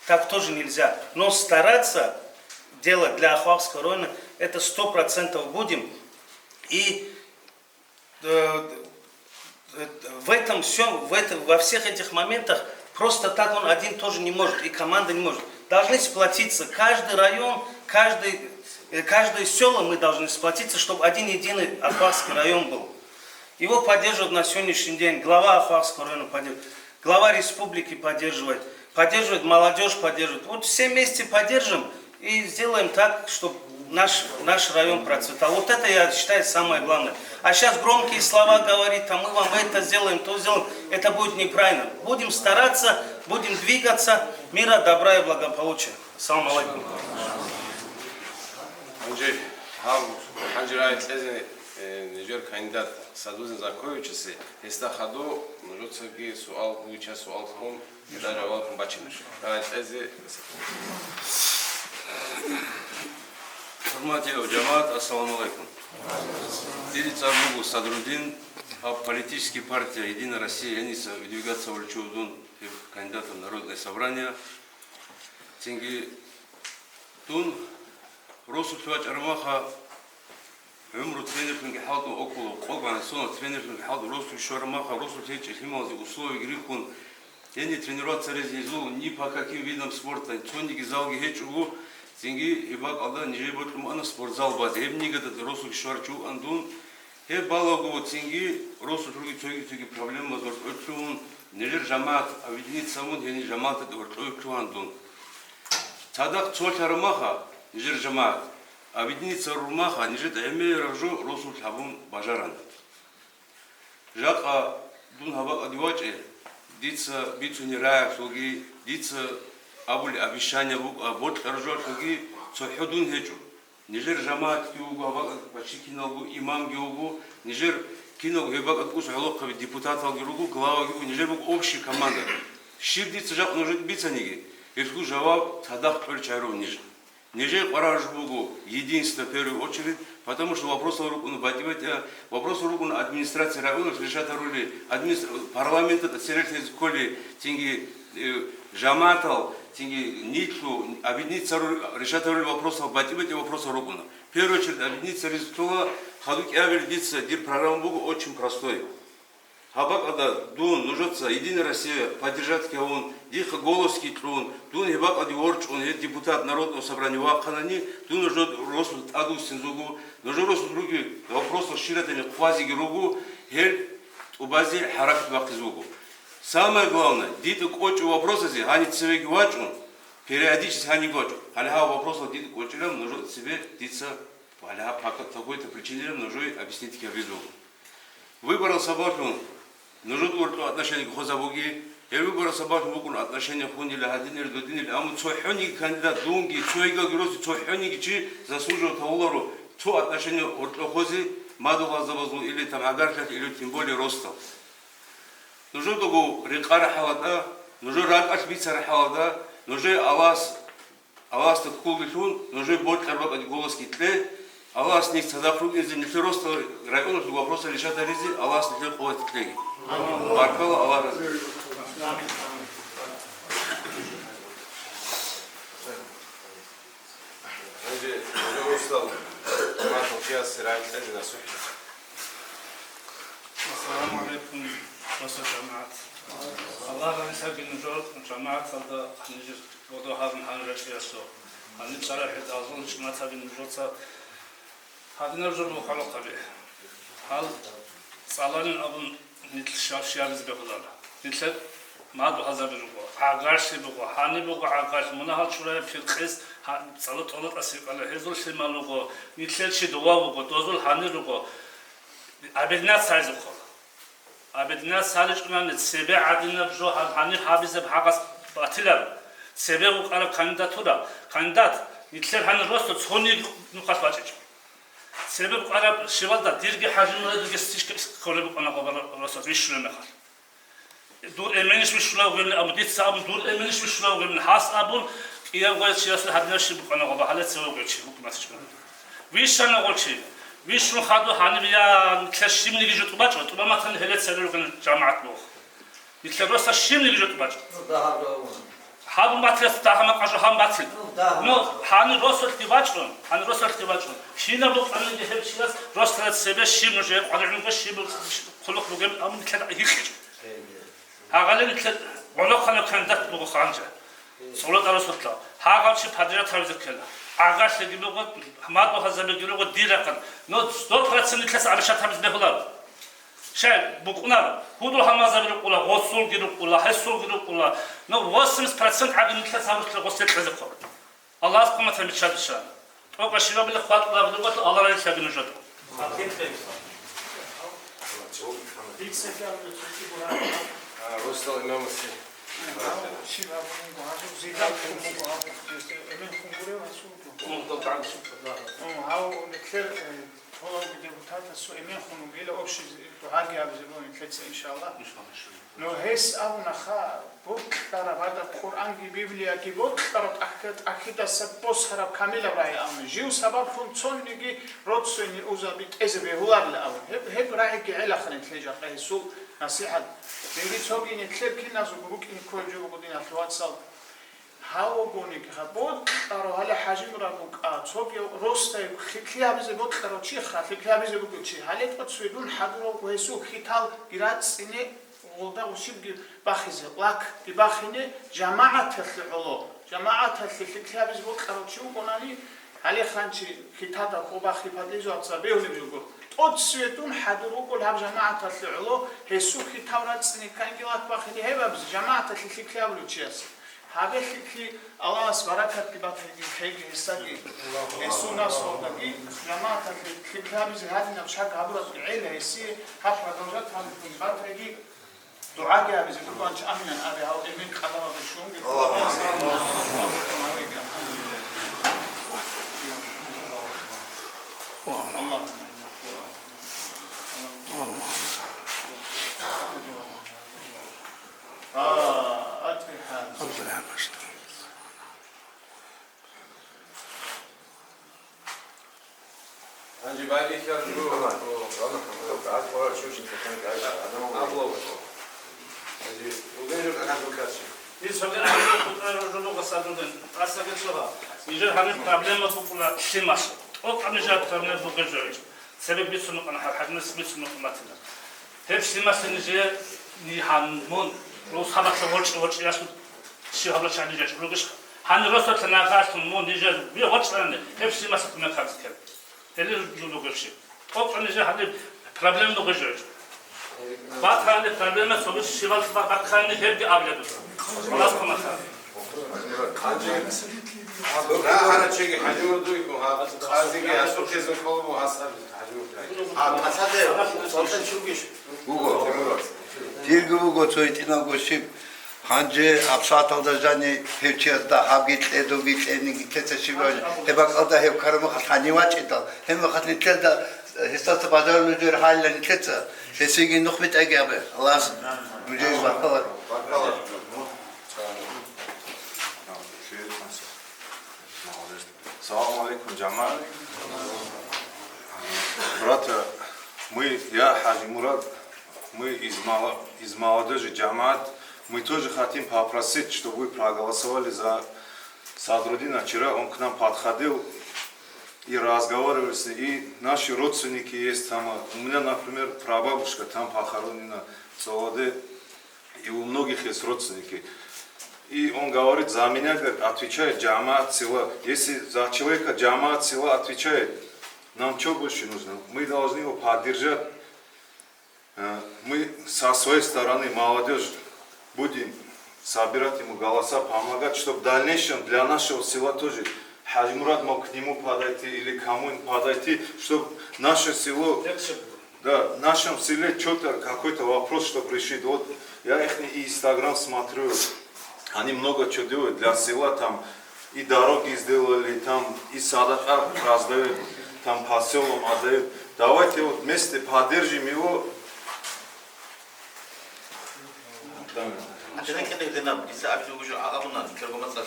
так тоже нельзя. Но стараться делать для Ахвахского района, это сто процентов будем. И, э, э, в этом всём, в этом, во всех этих моментах просто так он один тоже не может, и команда не может. Должны сплотиться. Каждый район, каждый, э, каждое сёло мы должны сплотиться, чтобы один единый Ахвахский район был. Его поддерживают на сегодняшний день. Глава Ахвахского района поддерживает. Глава республики поддерживает. Поддерживает молодежь, поддерживает. Вот все вместе поддержим и сделаем так, чтобы наш, наш район процветал. Вот это, я считаю, самое главное. А сейчас громкие слова говорить, а мы вам это сделаем, то сделаем, это будет неправильно. Будем стараться, будем двигаться. Мира, добра и благополучия. Ассаламу алейкум. Гьанже гьав, гьанже рагӀи кьезе, э, нижер кандидат Садрудин Заковичасе, гьесда хадув нужецаги суал бугича суал ккун, гьелда жаваб бачинаш. РагӀи кьезе. ХӀурматияв жамагӀат, ассаламу алейкум. Дида цӀар буго Садрудин, гьаб политический партия «Единая Россия» гьениса выдвигаться вулчи дун гьеб кандидатом в Народное собрание. Цинги дун росулъ вачӀараб маха, гӀумру тренерлъунги хӀалтӀун, около къо-, гӀанасуна тренерлъунги хӀалтӀун росулъ щвараб маха, росулъ гьечӀеб лъималазе условияги рихьун, гьениб тренироваться гьаризе гьезул ни по каким видам спорта, цониги залги гьечӀого, цинги гьеб бакӀалда нижее бокьун буана спортзал базе. Гьеб нигадалда росулъ щварав чи вукӀана дун. Гьеб балагьун цинги росулъ ругел цоги-цоги проблемазе гьоркьоб лъугьун, нижер жамагӀат объединиться гьабун, гьениб жамагӀаталде гьоркьоб лъугьана дун. Цадахъ цолъараб маха, нижер жамагӀат объединиться гьарураб маха, нижер гӀемераб жо росулъ гьабун бажарана. Жакъа дун гьаб бакӀалде вачӀе, дица бицунеб рагӀаблъунги, дица абулеб обещание букӀа, бокьараб жоялъулги цохӀо дун гьечӀо. Нижер жамагӀатги вуго гьаб бакӀалда, бачи киналго имамги вуго, нижер киналго гьеб бакӀалда ус гӀолохъаби депутаталги руго, главаги вуго, нижер буго общая команда. Щиб дица жакъа нужеда бицаниги, гьелъул жаваб цадахъ кьолел чагӀи руго ниж. Нижер къваригӀараб жо буго единство в первую очередь, потому что вопросал рукӀуна батӀи-батӀи, вопросал рукӀуна администрация районов решать гьарулел, администр-, парламенталда церехъезе кколел, цинги, э, жамагӀатал, цинги нилъго объединиться гьарулел, решать гьарулел вопросал, батӀи-батӀи вопросал рукӀуна. В первую очередь объединиться гьаризе ккола, хадуб кӀиабилеб дица, дир программа буго очень простой. Гьаб бакӀалда дун нужеца «Единая Россия» поддержать гьавун, дихъа голосги кьун, дун гьеб бакӀалде ворчӀун, гьеб депутат Народного собрания вахъанани, дун нужер росулъ тӀадвуссине вуго, нужер росулъ ругел вопросал щиб ратани хъвазеги руго, гьел тӀубазе хӀаракат бахъизе вуго. Самое главное, дида кӀочӀеб вопросазе гьаниб цевеги вачӀун, периодически гьаниб вачӀун. Гьале гьаб вопросал дида кӀочӀилан нужер цебе дица, гьале гьаб по какой-то причинилан нужее объяснить гьабизе вуго. Выборал сабаблъун нужеда гьоркьоб отношениеги хвезабуге, гьеб выборал сабаблъун букӀун отношение хунила, гьадинила, додинила, амма цохӀониги кандидат, дунги, цо йигалги росулъ цохӀониги чи заслуживать гьавуларо цо отношение гьоркьоб хвезе, мадугьалзабазул или там гӀагарлъиялъ, или тем более росдал. Нужедаго рекъараб хӀалатӀа, Нужер ракӀалъ бицараб хӀалалда, нужее Аллагьас, Аллагьасда кколги лъун, нужее бокьараб бакӀалде голос кье. Аллагьас нилъ цадахъ рукӀине, нилъер росдал районалъул вопросал решать гьаризе Аллагьас нилъее къуват кьеги. Баркала, Аллагь рази. Гьанже нужер росдал жамагӀаталъ чиясе рагӀи кьезе насухӀ. Ассаламу гӀалайкум, росдал жамагӀат. Аллагь разилъаги нужер жамагӀаталда нижер бодо гьабун гьанже чиясул. Гьаниб цӀарахӀел алжан чӀуматаби нужеца. Гьадинаб жо буго хӀалухъаби. Гьал цӀаланин абун нилъ щав-, щиябизе бегьуларо. Нилъер мадугьалзаби руго, гӀагарлъи буго, гьаниб буго гӀагарлъи, мунагьал чураян пиркъес гьа-, цӀала тӀолатӀасе кӀвала, гьезул лъимал руго, нилъер чи дова вуго, дозул гьанир руго, объединяться гьаризехъо. Объединяться гьаричӀунани цебе гӀадинаб жо гьаб-, гьанир гьабизе гьагъас батиларо. Цебе вукӀараб кандидатура, кандидат, нилъер гьанир росда цониги нухалъ вачӀичӀо. Цебе букӀараб щивалда дирги ХӀажимурадиги стишка кколеб букӀана гъоба росас вищулеб мехалъ. Дур эменищ вищулев вугевни абун, дица абун, дур эменищ вищулев вугевни, гьас абун, кӀиябго чиясул гьадинаб щиб букӀана гъоба, гьале цеве вугев чи, вукӀун ватичӀо. Вищана гъо чи. Вищун хадуб гьаниб я нилъер щибниги жо тӀубачӀо, тӀубаматани гьеле цеве ругел жамагӀат буго. Нилъер росас щибниги жо тӀубачӀо. Гьаб батилас дагьа-макъа жо гьаб батил. Ну, гьанир росулъги бачӀун, гьанир росулъги бачӀун. Кинаб букӀаниги гьев чияс росдал цебе щиб нужее къваригӀунго, щиб хъулухъ бугеб абун нилъер гьикъичӀо. Гьагъале нилъер гӀолохъанаб кандидат буго ханжа. СолтӀа росулъа. Гьагъав чи подряд гьавизе ккела. ГӀагарлъиги буго, мадугьалзабиги руго дир рахъан. Ну, сто процент нилъеца обещать гьабизе бегьуларо. Щай букӀунаро, гьудул-гьалмагъзаби рукӀула, гъосулги рукӀула, гьесулги рукӀула. Ну, восемьдесят процент гӀадин нилъеца гьабуралъе гъосие кьезехъо. Аллагьас хъуматан биччаде щай. ТӀокӀаб щибабилеб хватӀулаб рукӀалъул Аллагь разилъаги нужеда. А, росдал имамасе. Щиб гьабунего гьазул зидан хъун буго гьаб, эмен хъун гурев гьасулго. Гьав нилъер, э, Толавги депутатасул эмен хун вугила общий дугӀаги гьабизе буго нилъеца, иншаллагь. Иншаллагь, иншаллагь. Но гьес абунаха, бокьараб гьадаб Къуръанги Библияги бокьараб тӀахьда-, тӀахьидаса босараб камилаб рагӀи абуна. Жив сабаблъун цониги род-, цониги узаби тӀезе бегьуларила абун. Гьеб, гьеб рагӀиги гӀелаха нилъее жакъа гьесул насихӀат. Цинги цоги нилъер киназего букӀине кколеб жо буго, диналъул вацал. Гьавагониги гьаб бокьарав гьале ХӀажимурад букӀа, цоги росдае лъикӀлъи гьабизе бокьарав чи ха, лъикӀлъи гьабизе бугев чи. Гьале тӀоцеве дун хӀадуравго гьесул хьиталги рацӀцӀине, гъолда гъущибги бахизе, лакги бахине, жамагӀаталъе гӀоло. ЖамагӀаталъе лъикӀлъи гьабизе бокьарав чи вукӀунани, гьале ханчи хьитада къо бахи, подлизуяца бегьулеб жо гуро. ТӀоцеве дун хӀадур вукӀун гьаб жамагӀаталъе гӀоло, гьесул хьитав рацӀцӀине кканги лак бахине гьеб абизе, жамагӀаталъе лъикӀлъи гьабулев чиясе. Гьабе лъикӀлъи, Аллагьас баракатги батаги лъеги гьесдаги, гьесул наслуялдаги, жамагӀаталъе лъикӀлъи гьабизе гьадинаб чаг гьабурабги гӀела гьесие, гьаб продолжать гьабулеб батаги, дугӀаги гьабизе, Къурбанч, аминан абе, гьав эмен къадамалда щунги. Аллагьумма амин. Аллагьумма амин. Фатиха. Гьанже байбихьараб жо, о, Абу. Гьанже угенжо какан букарчи. Ил цоги ахирал хутӀарал жо буго садугин, тӀасаги цо гьаб. Нижер гьаниб проблема букӀуна лъималъ. ТӀокӀаб нижер проблема бугеб жо гьечӀо. Цебе бицун букӀана, гьаб хӀадинас бицун букӀун батила. Гьеб лъималъе нижее ни гьан мун росабалъа ворчӀи-ворчӀиялъул щиб гьабулеб чагӀи нижер ругищха? Гьанир росулъа нагагьлъун мун нижер ве ворчӀарани, гьеб лъималъа кумек гьабизе ккела. Гьеле жо бугебщи. ТӀокӀаб нижер гьаниб проблема бугеб жо гьечӀо. Батани проблема цогидал щибал бахъани гьебги абилеб буго. Аллагьас хъуматан. Гьанже гьаб рагьарачиги ХӀажимурад вуго, гьаб къазиги гьасухъе зукъалабу гьас гьабизе ХӀажимурад. А, пасаде, салтан чугиш? Вуго. Дирги вуго цо гьитӀинабго щиб. Гьанже абсаталда жани гьев чиясда гьабги кье, доги кье, ниги кеца щиб жани. Гьеб бакӀалда гьев карамахалъ гьанив вачӀидал, гьеб мехалъ нилъеда гьесдаса бажарулеб жо гьайила нилъеца. Гьесиги нух битӀаги гьабе. Аллагьас нужее баркала. Салам алейкум, жамаат. Брата, мы, я Хаджи Мурат, мы из, мала- из молодежи жамаат. Мы тоже хотим попросить, чтобы вы проголосовали за Садрудина. Вчера он к нам подходил и разговаривали с ним. И наши родственники есть там. У меня, например, прабабушка там похоронена в Цолоде. И у многих есть родственники. И он говорит, за меня, говорит, отвечает жамаат села. Если за человека жамаат села отвечает, нам что больше нужно? Мы должны его поддержать. Э, Мы со своей стороны, молодежь, будем собирать ему голоса, помогать, чтобы в дальнейшем для нашего села тоже Хаджи Мурат мог к нему подойти или кому-нибудь подойти, чтобы наше село, да, в нашем селе что-то, какой-то вопрос, чтобы решить. Вот я их и Инстаграм смотрю, они много чего делают для села, там и дороги сделали, там и садака раздают, там по селам отдают. Давайте вот вместе поддержим его. Да. Ача, кьеде гьединаб, дица абилеб буго жо абуна, кергомацӀалъ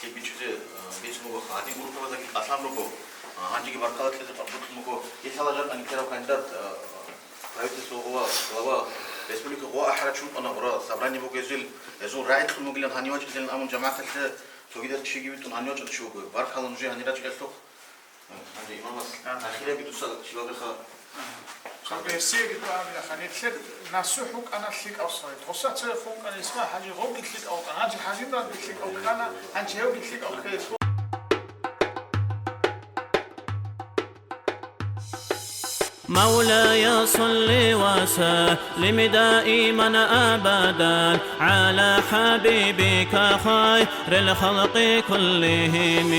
лъикӀ бичӀчӀизе, э, бицун буго, гьадин гурхӀулаздаги къасам руго, э, гьанжеги баркала кьезе къабуллъун буго. Гьелъала жакъа никерав кандидат, э, правительство гъула, глава республики гъуа ахӀарачун къана гъура, собрание бугезил, гьезул рагӀи кьун бугилан гьанив вачӀизилан абун жамагӀаталъе цогидер чиги витӀун гьанив вачӀун чи вуго. Баркала нужее гьанир рачӀиялъухъ. Гьанже имамас ахирабги дуца щибабиха. Гьесиеги дугӀабилаха, нилъер насухӀ вукӀана лъикӀав сайт. Гъуса цевехъ вукӀана Исма ХӀажи, гъовги лъикӀав вукӀана, гьанже ХӀажимурадги лъикӀав ккана, гьанже гьевги лъикӀав ккезе. مولاي صل وسلم دائما أبدا على حبيبك خير الخلق كلهم.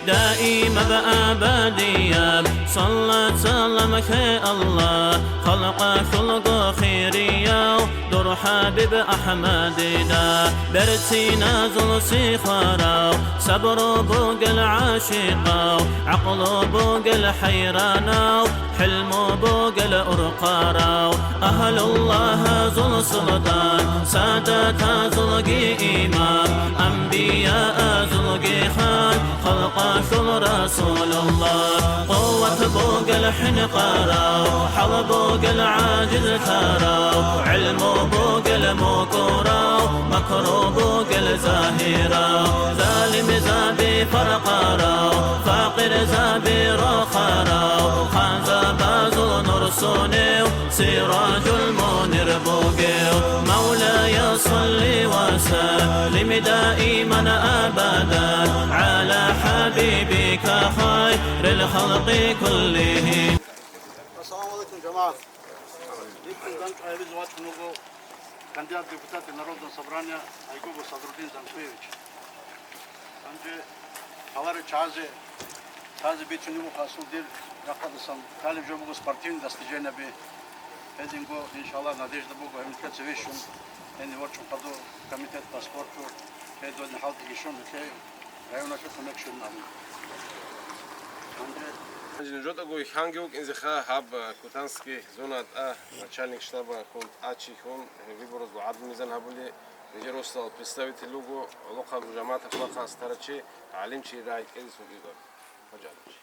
دائما أبديا صلى سلامك الله خلق خلق خيريا دور حبيب أحمد دا. Берциназул сихарав, сабру бугел гӀашикъав, гӀакълу бугел хӀайранав, хӀилму бугел урхъарав, агьлуллагьазул султан, садатазулги имам, анбияазулги хан, халкъалъул Расулуллагь. Къуват бугел хӀинкъарав, хӀал бугел гӀажизлъарав, гӀилму бугел мукӀурав, макру бугел загьирав, залимзаби фаркъарав, факъирзаби рохарав, ханзабазул нур сунев, Сиражул мунир бугев. مولاي صل وسلم دائما أبدا على حبيبك خير الخلق كلهم. Ассаламу алейкум, жамагӀат. Дихъе данчӀвай гьабизе вачӀун вуго кандидат депутата Народного собрания Айгубов Садрудин Занкуевич. Гьанже гьаларел чагӀазе, чагӀазе бицунеб буго асул дир рахъалдасан лъалеб жо буго спортивный достижениеби. Гьединго, иншаллагь, надежда буго, гьеб нилъеца вищун, гьениб ворчӀун хадур комитет по спорту, гьедин хӀалтӀиги щун, нилъее районалъе кумек щун абун. Гьанже Жинжотаго ханги вукӀинзеха гьаб, э, Кутанский зона тӀа начальник штаба хун тӀачи хун, э, выбораз гӀадлу мизан гьабули, нижер росдал представитель вуго, гӀолохъаб жамагӀат ахлахъас тарачи, гӀалимчи рагӀи кьезе сукӀиго. Гьажалчи.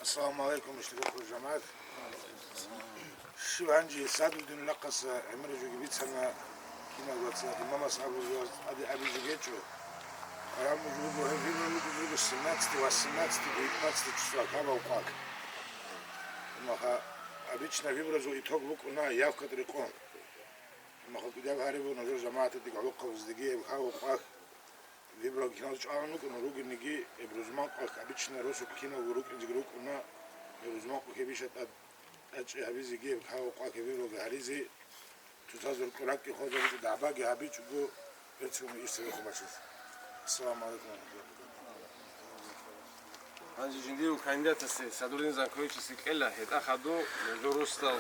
Ассаламу алейкум, иштагъуллъул жамагӀат. Щив гьанже Садрудин лакъаса гӀемераб жоги бицана, киналго ваца имамас абулеб ва тӀаде абизе гьечӀо. Гьанже жуго гьеб вибрал вуго семнадцатый, восемнадцатый, девятнадцатый числа кабал къвак. Амма обычно вибразул итог букӀуна явкат рекъон. Амма кӀияб гьариб нужер жамагӀаталдеги гӀолохъабаздаги гьеб кабал къвак. Вибрал кинал чӀван вукӀун ругониги, гьеб рузман къвак обычно росулъ киналго рукӀинзеги рукӀуна, гьеб рузман къвак гьебиша тӀад тӀачӀи гьабизеги, гьеб каву къвак гьеб вибралги гьаризе, цоцазул ракӀги хвезабичӀо, дагӀбаги гьабичӀого, берцинго иш цебехун бачӀинзе. Ассаламу алейкум ва рахматуллагьи ва баракатугьу. Гьанже жиндирго кандидатасе, Садрудин Занковичасе кьела, гьетӀа хадув, жо росдал,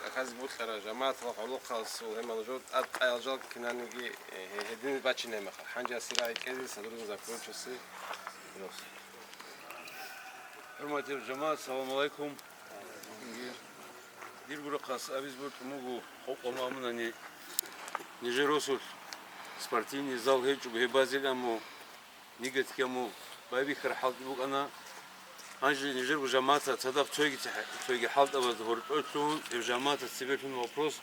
ахазе бокьарав жамагӀаталъул гӀолохъабазул гьемал жо тӀад къаял жал кинаниги, э, гьедин бачинай маха. Гьанже асир рагӀи кьезе Садрудин Занковичасе. ХӀурматиял жамагӀат, салам гӀалайкум. Дир гурахъас абиз бутӀун буго, къокъ ва мамунани нижер росулъ Спортивный зал гьечӀого гьеб базилан мун, нигетги мун байбихьараб хӀалтӀи букӀана. Гьанже нижерго жамаца цадахъ цойги цехӀе-, цойги хӀалтӀабазда гьоркьорлъун, гьеб жамаца цебе лъун вопрос,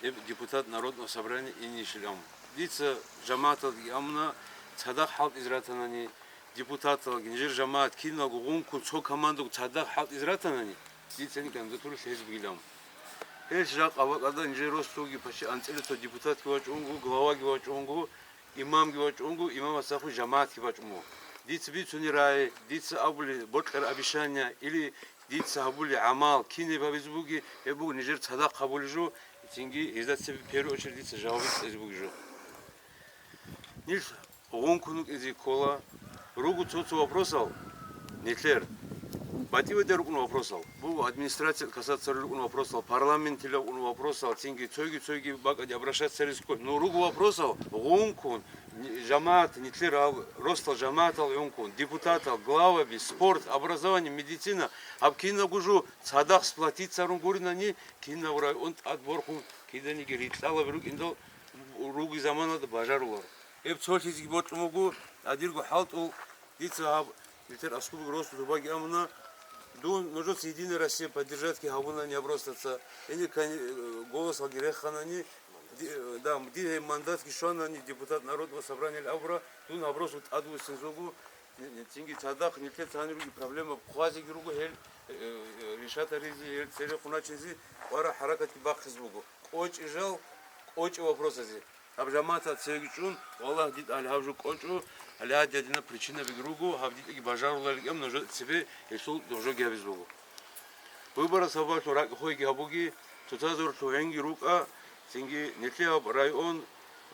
гьеб депутат Народного собрания инищилан. Дица жаматалги амуна, цадахъ хӀалтӀизе ратанани, депутаталги, нижер жамаат киналго гъункун цо командаго цадахъ хӀалтӀизе ратанани, дицани кандидатура лъезе бугилан. Гьелъ жакъа бакӀалда нижер росулги пачи анцӀила цо депутатги вачӀунго, главаги вачӀунго, имамги вачӀунго, имамасдахъун жамаатги бачӀунго. Дица бицунеб рагӀи, дица абулеб бокьараб обещание или дица гьабулеб гӀамал кинаб гьабизе бугеб, гьеб буго нижер цадахъ гьабулеб жо, цинги гьезда цебе первую очередь дица жаваб кьезе бугеб жо. Нилъ гъункун вукӀине ккола. Руго цо-цо вопросал, нилъер батӀияб рукӀуна вопросал, буго администрация касаться рукӀуна вопросал, парламентила рукӀуна вопросал, цинги цойги-цойги бакӀалде обращаться гьаризе ккола. Ну, руго вопросал гъункун, ни-, жамаат, нилъер гьал росдал жамаатал гъункун, депутатал, главаби, спорт, образование, медицина, гьаб кинабго жо цадахъ сплотиться гьарун гуринани, кинаб район тӀад борхун, киданиги рикьалаби рукӀиндал руги заманалда бажаруларо. Гьеб цолъизеги бокьун буго, а дирго хӀалтӀул, дица гьаб нилъер аскубаги росулъ зубаги амуна, дун нужеца Единая Россия поддержатьги гьабунани гьаб росаца, гьенир кани-, э, голосалги реханани, ди-, э, да, дир гьеб мандатги щванани депутат Народного собрания абура, дун гьаб росу тӀадвуссинзе вуго, цинги цадахъ нилъеца гьанир руги проблема хъвазеги руго, гьел, э, э, решать гьаризе, гьел цере хъуначинзе, вара хӀаракатги бахъизе буго. КӀочӀи жал, кӀочӀи вопросазе. Гьаб жамаатал цеги чӀун, валлагь, дида гьале гьаб жо кӀочӀо, гьале гьадинаб причинабиги руго, гьаб дидаги бажаруларикӀаб нужер цебе гьелъул дожоги гьабизе буго. Выборас гьабалъун ракӀ хойги гьабуги, цоцазда гьоркьов гӀинги рукӀа, цинги нилъер гьаб район,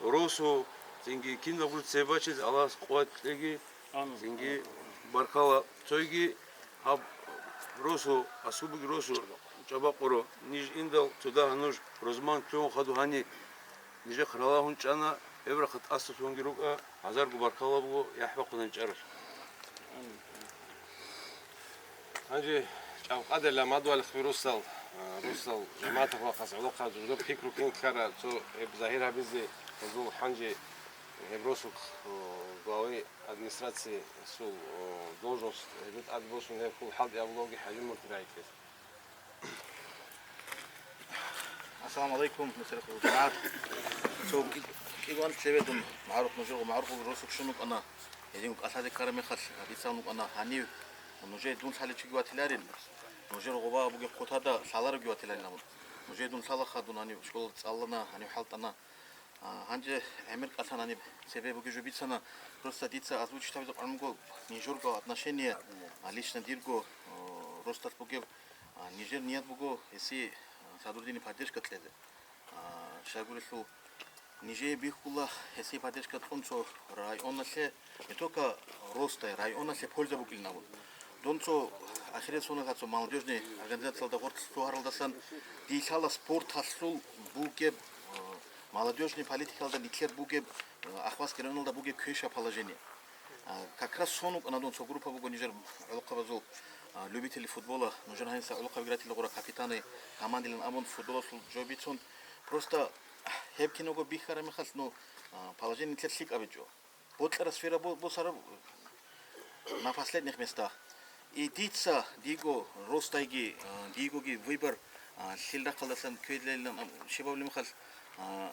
росу, цинги кинабго цебе бачизе Аллагьас къуват кьеги, цинги баркала цойги гьаб росу, аскубаги росу, чӀабакъуро ниж индал, цо дагьа нуж рузман лъугьун хадур гьани, нижехъ ралагьун чӀана, гьеб рахъалъ тӀасалъунги рукӀа, гьазарго баркала буго, яхӀ бахъунани чӀаралъ. Гьанже чӀавкъадила мадугьалихъ росдал, а, росдал жамааталъ вахъас гӀолохъаб жо пикру кин ккара, цо гьеб загьир гьабизе, гьезул гьанже гьеб росулъ, о, главы администрации гьесул, о, должность гьеб тӀад босун гьеб хьул хӀалтӀи абулевги ХӀажимуртил рагӀитлъи. Ассаламу алейкум, нусрехъ жамагӀат. Цо кӀи-, кӀигӀан лъебедун, магӀруф нужерго магӀруф росулъ щун вукӀана. Гьедин кӀалъазе ккараб мехалъ, бицан вукӀана гьанив, нужее дун лъалев чиги ватиларин, нужер гъоба бугеб хъутада лъаларевги ватиларин абун. Нужее дун лъалаха, дун гьанив школа цӀалана, гьанив хӀалтӀана. А, гьанже гӀемер кӀалъан гьаниб цебе бугеб жо бицана. Просто дица озвучить гьабизе къвармго нижерго отношение, а, лично дирго, о, росдалъ бугеб, а, нижер ният буго гьесие, а, Садрудине поддержка кьезе. А, щайгурелъул нижее бихьула гьесие поддержка кьун цо районалъе, не только росдае, районалъе польза букӀилин абун. Дун цо ахирисеги цо молодёжный организациялда гъорлъ лъугьаралдасан, дилъала спорталъул бугеб, э, молодёжный политикалда нилъер бугеб, э, Ахвасский районалда бугеб квеша положение. А, как раз сон вукӀана дун, цо группа буго нижер гӀолохъабазул, а, любители футбола, нужер гьаниса гӀолохъаб игратель гъура капитаны командилан абун футболалъул жо бицун. Просто гьеб кинабго бихьараб мехалъ, ну, а, положение нилъер лъикӀаб гьечӀо. Бокьараб сфера бо-, босараб на последних местах. И дица, диго росдайги, а, дигоги выбор, а, лъил рахъалдасан ккведлъилан, а, щибабли мехалъ, а,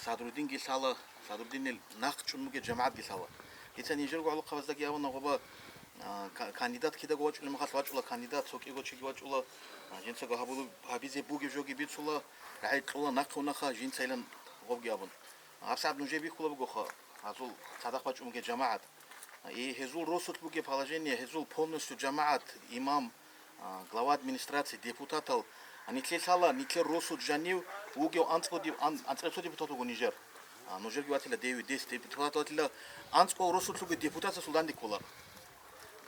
Садрудинги лъала, Садрудинил нахъ чӀун бугеб жамагӀатги лъала. Дица нижерго гӀолохъабаздаги абуна гъоба, а, ка-, кандидат кидаго вачӀулеб мехалъ вачӀула кандидат, цо кӀиго чиги вачӀула, а, жинцаго гьабулеб-, гьабизе бугеб жоги бицула, рагӀи кьула, нахъе унаха, жинцайилан гъобги абун. ГьабсагӀат нужее бихьула бугоха, гьазул цадахъ бачӀун бугеб жамагӀат. И гьезул росулъ бугеб положение, гьезул полностью жамагӀат, имам, а, глава администрации, депутатал, а, нилъер лъала, нилъер росулъ жанив вугев анцӀго дев-, ан-, анцӀила цо депутат вуго нижер. А, нужерги ватила девять-десять депутат ватила, анцӀго росулъ вугев депутатасул данде кколар.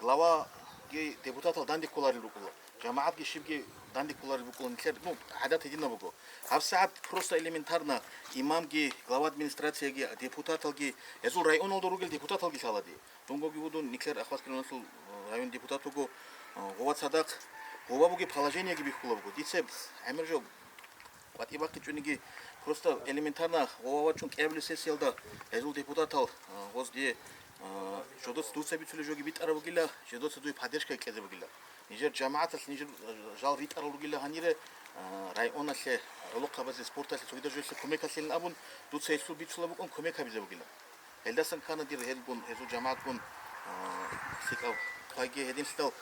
Главаги депутатал данде кколарел рукӀула, жамагӀатги щибги данде кколарел рукӀула нилъер, ну, гӀадат гьединаб буго. ГьабсагӀат просто элементарно имамги, глава администрацияги, депутаталги, гьезул районалда ругел депутаталги лъалади. Дунгоги вудун нилъер Ахвасский районалъул, э, район депутат вуго, э, гъова цадахъ, гъова бугеб положениеги бихьула буго. Дица гӀемер жо КъватӀибахъичӀониги Просто элементарно гъова вачӀун кӀиабилеб сессиялда гьезул депутатал, а, гъоз дие, а, жодоца дуца бицулеб жоги битӀараб бугила, жодоца дуе поддержка кьезе бугила. Нижер жамагӀаталъ нижер, а, жал ритӀарал ругила гьанире, а, районалъе, гӀолохъабазе, спорталъе, цогидаб жоялъе кумекалъилин абун, дуца гьелъул бицулеб букӀун кумек гьабизе бугила. Гьелдасан ккана дир гьелгун, гьезул жамагӀатгун, а, лъикӀав хъвайги гьединлъидал.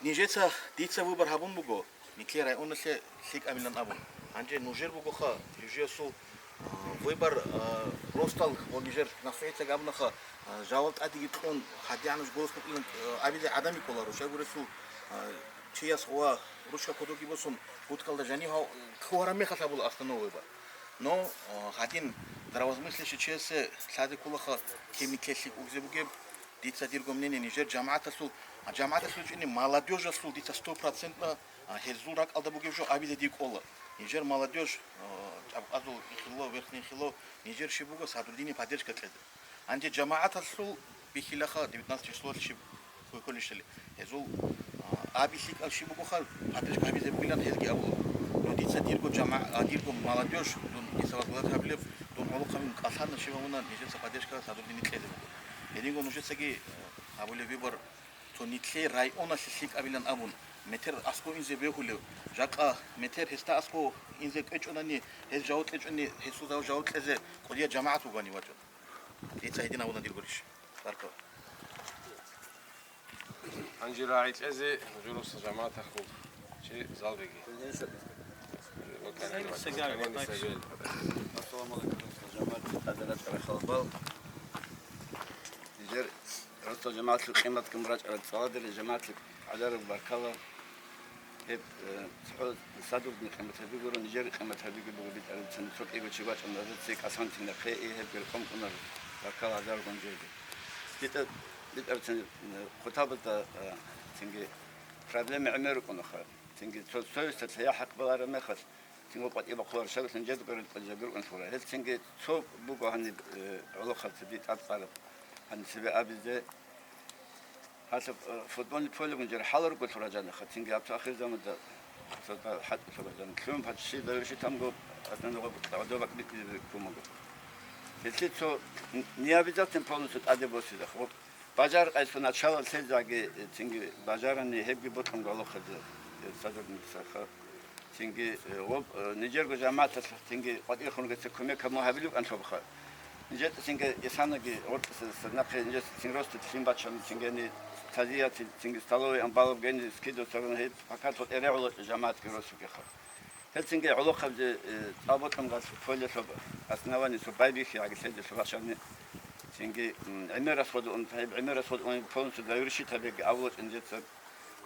Нижеца дица выбор гьабун буго, нилъее районалъе лъикӀабилан абун. Гьанже нужер бугоха, жужиясул, а, выбор, а, росдал ва нижер насухӀеталги абунаха, а, жаваб тӀадеги кьун, гьадигӀанаб жо голос букӀунилан, а, абизе гӀадамги кӀоларо, щайгурелъул, а, чияс ва ручка кодоги босун, будкалда жанив гьав-, лъугьараб мехалъ гьабула основной выбор. Но, а, гьадин здравомыслящий чиясе лъазе кколаха киб нилъее лъикӀ вугизе бугеб, дица дирго мнение нижер жамагӀаталъул, а, жамагӀаталъул чӀини молодёжалъул дица сто процентно, а, гьезул ракӀалда бугеб жо абизе дие кӀола. Нижер молодёжь, а, ЧӀабхъазул Ихило, Верхний Ихило, нижер щиб буго Садрудине поддержка кьезе. Гьанже жамагӀаталъул бихьилаха девятнадцать числолъ щиб кколищали. Гьезул, а, аби лъикӀал щиб бугоха, поддержка гьабизе бугилан гьезги абула. Но дица дирго жама-, а, дирго молодёжь, дун дица вазгуялъ гьабилеб, дун гӀолохъабин кӀалъана щиб гьавуна, нижеца поддержка Садрудине кьезе буго. Гьединго нужецаги, а, гьабулеб выбор цо нилъее районалъе лъикӀабилан абун, метр аскӀов инзе бегьулев, жакъа метр гьесда аскӀов инзе кӀвечӀонани, гьез жаваб кьечӀони, гьесул жаваб кьезе кӀудияб жамагӀат бугони вачӀун. Дица гьедин абуна дир гурищ. Баркала. Гьанже рагӀи кьезе журусла жамагӀатахъул чи Залбеги. Ассаламу алейкум, жамагӀат, къадарат рахалбал. Нижер росдал жамагӀатлъи къиматги мурачӀарал цӀаладери жамагӀатлъи гӀадараб баркала. Гьеб, э, цо Садрудине къимат гьабигуро, нижер къимат гьабиги буго битӀарабцин, цо кӀиго чи бачӀун, аза цей кӀасантина хъе, и гьеб гел къомкъунар баркала гьадаргун жеги. БитӀа-, битӀарабцин, э, хутабазда, э, цинги проблема гӀемер рукӀунаха. Цинги цо совесталъ я хӀакъ балараб мехалъ, цинги къватӀиб бахъулар шагьлъун жедгурел къвалжабиркъун лъугьура. Гьел цинги цо буго гьаниб, э, гӀолохъаб цебе тӀад цӀараб. Гьаниб цебе абизе Гьалъуб, э, футбольный полегун жер хӀаларго лъуражанаха, цинги гьаб ахир заманда сорта хӀатӀулъуражана. Лъугьун паччи завершитанго основного гӀодобакӀ битӀизе ккумаго. Гьелъи цо н-, не обязательно полностью тӀаде босизахъо. Бажар къайсу начало лъезаги, э, цинги бажарани гьебги бокьунго гӀолохъазе, э, садурнисаха. Цинги, э, гъоб, э, нижерго жамагӀаталъ цинги къватӀирехун гьесда кумек гьабун гьабилев анлъабха. Нижер цинги исанаги гъортӀаса нахъе нижер цин росту лъим бачан, цинги ни тазияти, цинги столовый амбалаб гени скидо сарун гьеб пакат гъотӀе регӀула жамагӀатги росугеха. Гьел цинги гӀолохъабзе, э, цӀалбокьун гъалъ полелъуб основание субай бихьи гӀагилъезе лъубашани. Цинги, м, гӀемер расходун, гьеб гӀемер расходун полностью завершить гьабеги авло цинжеца.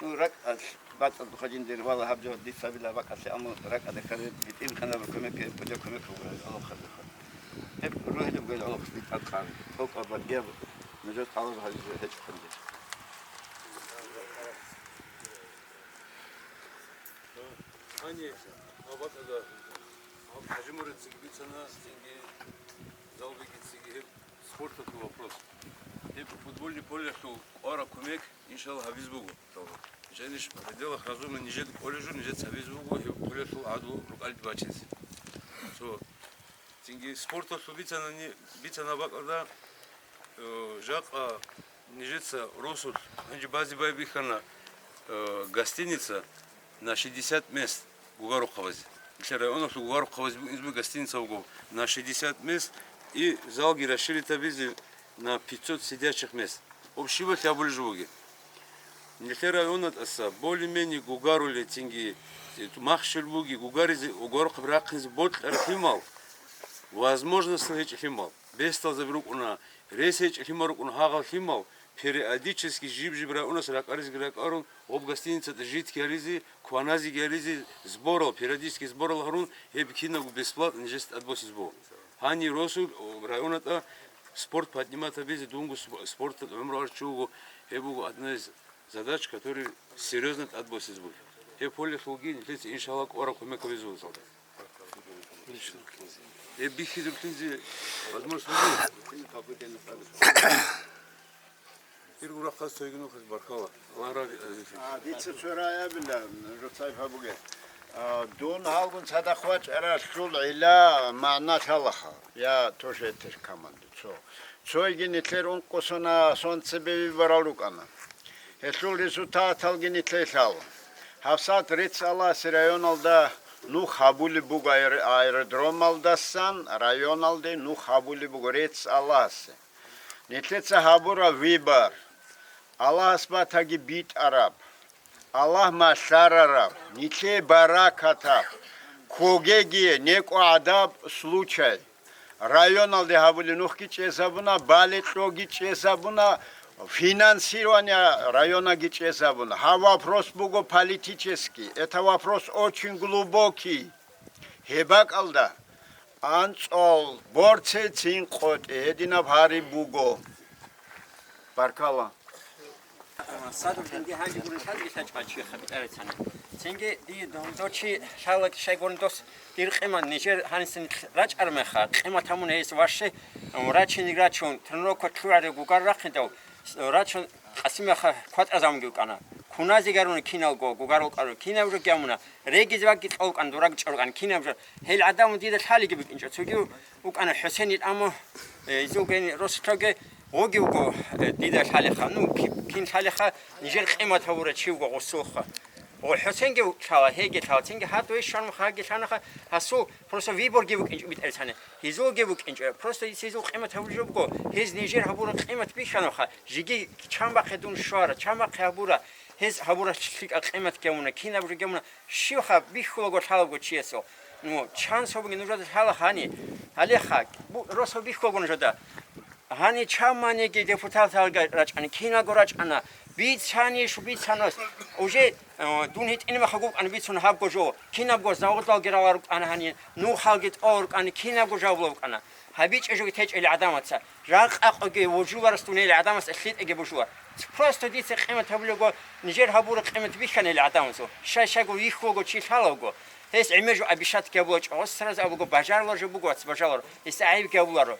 Ну, ракӀалъ бацӀцӀадухъа жиндир вала гьаб жо дицабила бакӀалъе, амма ракӀалде хъалиб битӀил къанаб кумекги, кӀудияб кумек буго гьел гӀолохъабихъа. Гьеб ругьилеб гьел гӀолохъ битӀа къан, токӀаб батӀияб нужер тӀалаб гьабизе гьечӀо хъанде. Гьаниб гьаб бакӀалда гьаб ХӀажимурад цинги бицана, цинги Залбеги цинги гьеб спорталъул вопрос. Гьеб футбольный полелъул кӀвараб кумек, иншаллагь, гьабиз буго. Жиниш пределах разумного нижеда кӀолеб жо, нижеца гьабиз буго гьеб полелъул гӀадлу рукӀалде бачизе. Цо цинги спорталъул бицанани, бицана бакӀалда, э, жакъа нижеца росулъ гьанже базе байбихьана, э, гостиница на шестьдесят мест гугарухъабазе. Нилъер районалъул гугарухъабазе букӀине буго гостиница буго на шестьдесят мест и залги расширить гьабизе на пятьсот сидящих мест. Общий валъ абулеб жо бугеб. Нилъер районатӀаса более-менее гугарули цинги, э, махщел буги, гугаризе, гугарухъаб рахъине бокьараб лъимал, возможностал гьечӀеб лъимал, бесдалзаби рукӀуна, рес гьечӀеб лъимал рукӀуна гьагъал лъимал, периодически жиб-жиб районас ракӀаризеги ракӀарун, гъоб гостиницада житги гьаризе, кваназеги гьаризе, сборал, периодически сборал гьарун, гьеб кинабго бесплатно нижеца тӀадбосизе буго. Гьанир росу районатӀа спорт поднимать гьабизе, дунго сп-, спорталда гӀумру арчи вуго, гьеб буго одна из задач, который серьёзно тӀадбосизе буго. Гьеб полелъулги нилъеца, иншаллагь, кӀвараб кумек гьабизе буго. Гьеб бихьизе рухӀинзе возможность буго. Иргу рахъас цойги нухалъ баркала. Аллагь рази. А, дица цо рагӀи абила, жо цайпа буге. А, дун гьалгун цадахъ вачӀаралъул гӀилла магӀна лъалаха, я тоже эти команды, цо. Цойги нилъер ункъо сона сон цебе выборал рукӀана. Гьелъул результаталги нилъе лъала. ГьабсагӀат рецц Аллагьасе районалда нух гьабулеб буго аэр-, аэродромалдасан районалде нух гьабулеб буго рецц Аллагьасе. Нилъеца гьабураб выбор, Аллагьас батаги битӀараб, Аллагь малъарараб, нилъее баракатаб, ккогеги некӀо гӀадаб случай. Районалде гьабулеб нухги чӀезабуна, балетлъоги чӀезабуна, финансирование районаги чӀезабуна. Гьаб вопрос буго политический. Это вопрос очень глубокий. Гьеб бакӀалда анцӀал борцецин къотӀи гьединаб гьари буго. Баркала. Садур, динги гьанже гурин лъадги лъачӀа чи хабитӀарицана. Цинги ди дов чи лъала шайгурин дос дир къимат нижер гьанисин рачӀар меха, къимат гьамун гьейс ваше, рачиник рачун, тренировка лъугӀари гугар рахъидав, рачун къасимеха кватӀазамунги вукӀана. Куназе гаруна киналго, гугар вукӀару, кинаб жо гямуна, регизе ваги кьолкӀан, дураг чӀоркӀан, кинаб жо. Гьел гӀадамун дида лъалиги букӀинчӀо, цоги вукӀана ХӀусен ил аму, э, изугени росулъоге, гъоги вуго, э, дида лъалиха, ну, ки-, кин лъалиха, нижер къимат гьавура чи вуго гъусулха. Гъо ХӀусенги лъала, гьеги лъала, цинги гьадуе щвармуха, гьаги лъанаха, гьасул просто выборги букӀинчӀо битӀарицани. Гьезулги букӀинчӀо, просто гьезул къимат гьавулеб жо буго, гьез нижер гьабураб къимат бихьаноха, жиги чан бахъе дун щвара, чан бахъе гьабура, гьез гьабуралъикӀа къимат гьавуна, кинаб жо гьавуна, щивха бихьулаго лъалаго чиясул. Ну, чан собги нужеда лъала гьани, гьалеха, бу-, росо бихьулаго нужеда. Гьани чаманиги депутаталга рачӀани, киналго рачӀана, бицани шу бицанас. Уже, э, дун гьитӀинабаха гукъана бицун гьабго жо, кинабго заводалги рала рукӀана гьани, нухалги тӀо рукӀани, кинабго жавла вукӀана. ГьабичӀеб жоги течӀели гӀадамаца, ракъа-къоги вожуларас дунейли гӀадамас лъитӀеги божулар. Просто дица къимат гьабулего, нижер гьабура къимат бихьанили гӀадамазул. Щай-щайго вихьулаго чи лъалавго, гьес гӀемер жо обещать гьабулачӀо, гьес сразу абуго, бажарулар жо буго, вац, бажарулар, гьесда гӀайиб гьабуларо.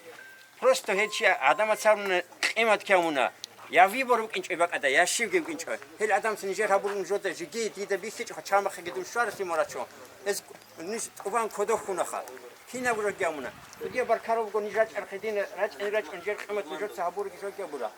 Просто гьел чи гӀадамаца гьабуна къимат ккавуна, я выбор вукӀинчӀо бакӀада, я щивги вукӀинчӀо. Гьел гӀадамаца нижер гьабурун жода жиги дида бихьичӀо, чамахъеги дун щваралъе морачо. Гьез ниж тӀубан кодохьунаха. Кинаб жо гьавуна. Дуде баркарабго ниж рачӀарахъе дина, рачӀани рачӀун жер къимат нужеца гьабуриги жо гьабура.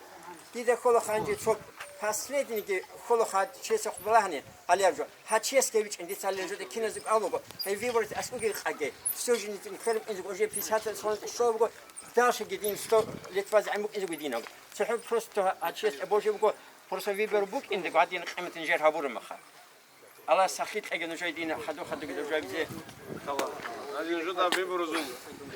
Дида холаха гьанже цо последнийги холаха чиясухъ балагьани гьалияб жо. Гьа чиясги гьабичӀин дица гьалин жода киназухъ абуго. Гьев выборат аскӀуги къаге. Все же не херб инзуго уже пятьдесят сорок щолго. Дальше гидин сто лет ваз гӀемукӀинзуго динаб. ЦохӀо просто гьа чияс божи буго, просто выбор букӀинде гьадин къиматин жер гьабурамаха. Аллагьас сахлъи кьеги нужее дин хадур-хадуги нужее бизе. Гьале нужеда выборузул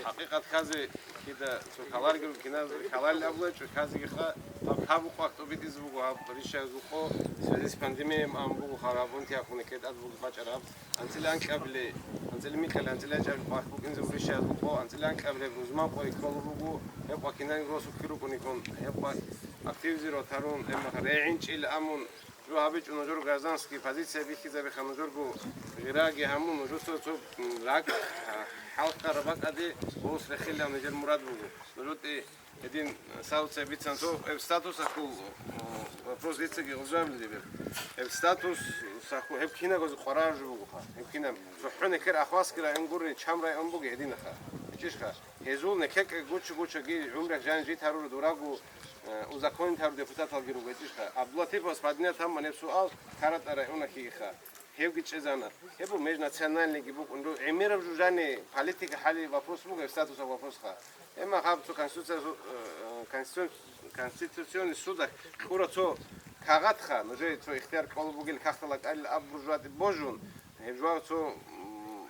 хӀакъикъат хъазе кида цо халалги киназ халал абулачӀо, хъазеги ха, гьаб гьаб укъвакъ тӀубитӀизе буго гьаб ришаязул къо, в связи с пандемией ам буго харабун тяхуна кед ад буго бачӀараб. АнцӀила анкьабиле, анцӀила микьале, анцӀила чӀаби къварх букӀинзе уришаязул къо, анцӀила анкьабилеб рузман къо кколеб буго, гьеб къвакинан росу кирукӀуникун, гьеб къвакь активизировать гьарун, гьеб мехалъ регӀинчӀил амун, жо гьабичӀо нужер гражданский позиция бихьизабиха нужерго гъираги гьамун, нужер цо, цо, м, ракӀ, а, хӀалкъараб бакӀаде гъос рехилан нижер мурад буго. Нужер тӀе гьедин савцеб бицан цо, гьеб статусахъул, о, вопрос дицаги гъозабилзе бер. Гьеб статусахъул гьеб кинаб гъоз къварараб жо бугоха. Гьеб кинаб цохӀо некер Ахвасги район гури, чам район буги гьединаха. ГьечӀищха? Гьезул некекӀ гучу-гучаги гӀумрах жан жит гьарура дурагу, э, узаконит гьару депутаталги руго гьечӀищха? Абдулатиповас бадине таман гьеб суал КаратӀа районахъ йигиха. Гьевги чӀезана. Гьеб межнациональныйги букӀун. Ру-, гӀемераб жужани политика хӀали вопрос буго, гьеб статусаб вопросха. Гьеб махаб цо конституция, э, конститу-, конституционный судах ккура цо кагъатха, нужее цо ихтияр кӀолеб бугел кагътала кӀалил аб буржуатӀи божун. Гьеб жугьав цо, м,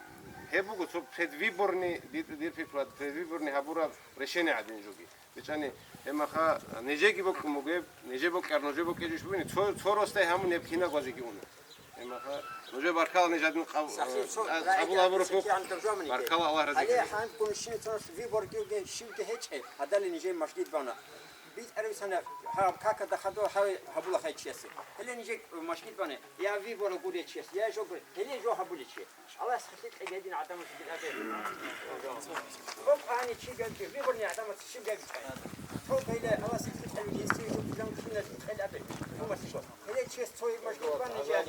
гьеб буго цо предвыборный, дир, дир пикруат, предвыборный гьабураб решение гӀадин жуги. БичӀани, гьеб маха, нижеги бокьун бугеб, ниже бокьар, нужее бокьичӀищ бугеб, цо, цо росдай гьамун гьеб кинаб гъозеги уна. Гьеб маха, нужее баркала ниж гьадин къаб-, Сахи, цо а, рагӀи къабул гьабураб гьабизе бух. КигӀан таржаманиги. Баркала Аллагь разиги. Гьале гьанкӀун щинацун виборги вугев щивги гьечӀеб, гьадали нижее мажгит бана. БитӀараб сана гьаб какада хадур гьаве гьабула хай чиясе. Гьале нижее мажгит бана, я вибора гуречияс, я жо гуре, гьеле жо гьабуличи. Аллагьас хилъи кьеги гьедин гӀадамазе дир абе. Гьоб гьани чи ганчи, виборни гӀадамазе чи гагичай. Гьоб гьеле Аллагьас хилъи кьеги гьесие жо бужан киназ кьел абе. Гьумасиго. Гьеле чес цо мажгит бани жай.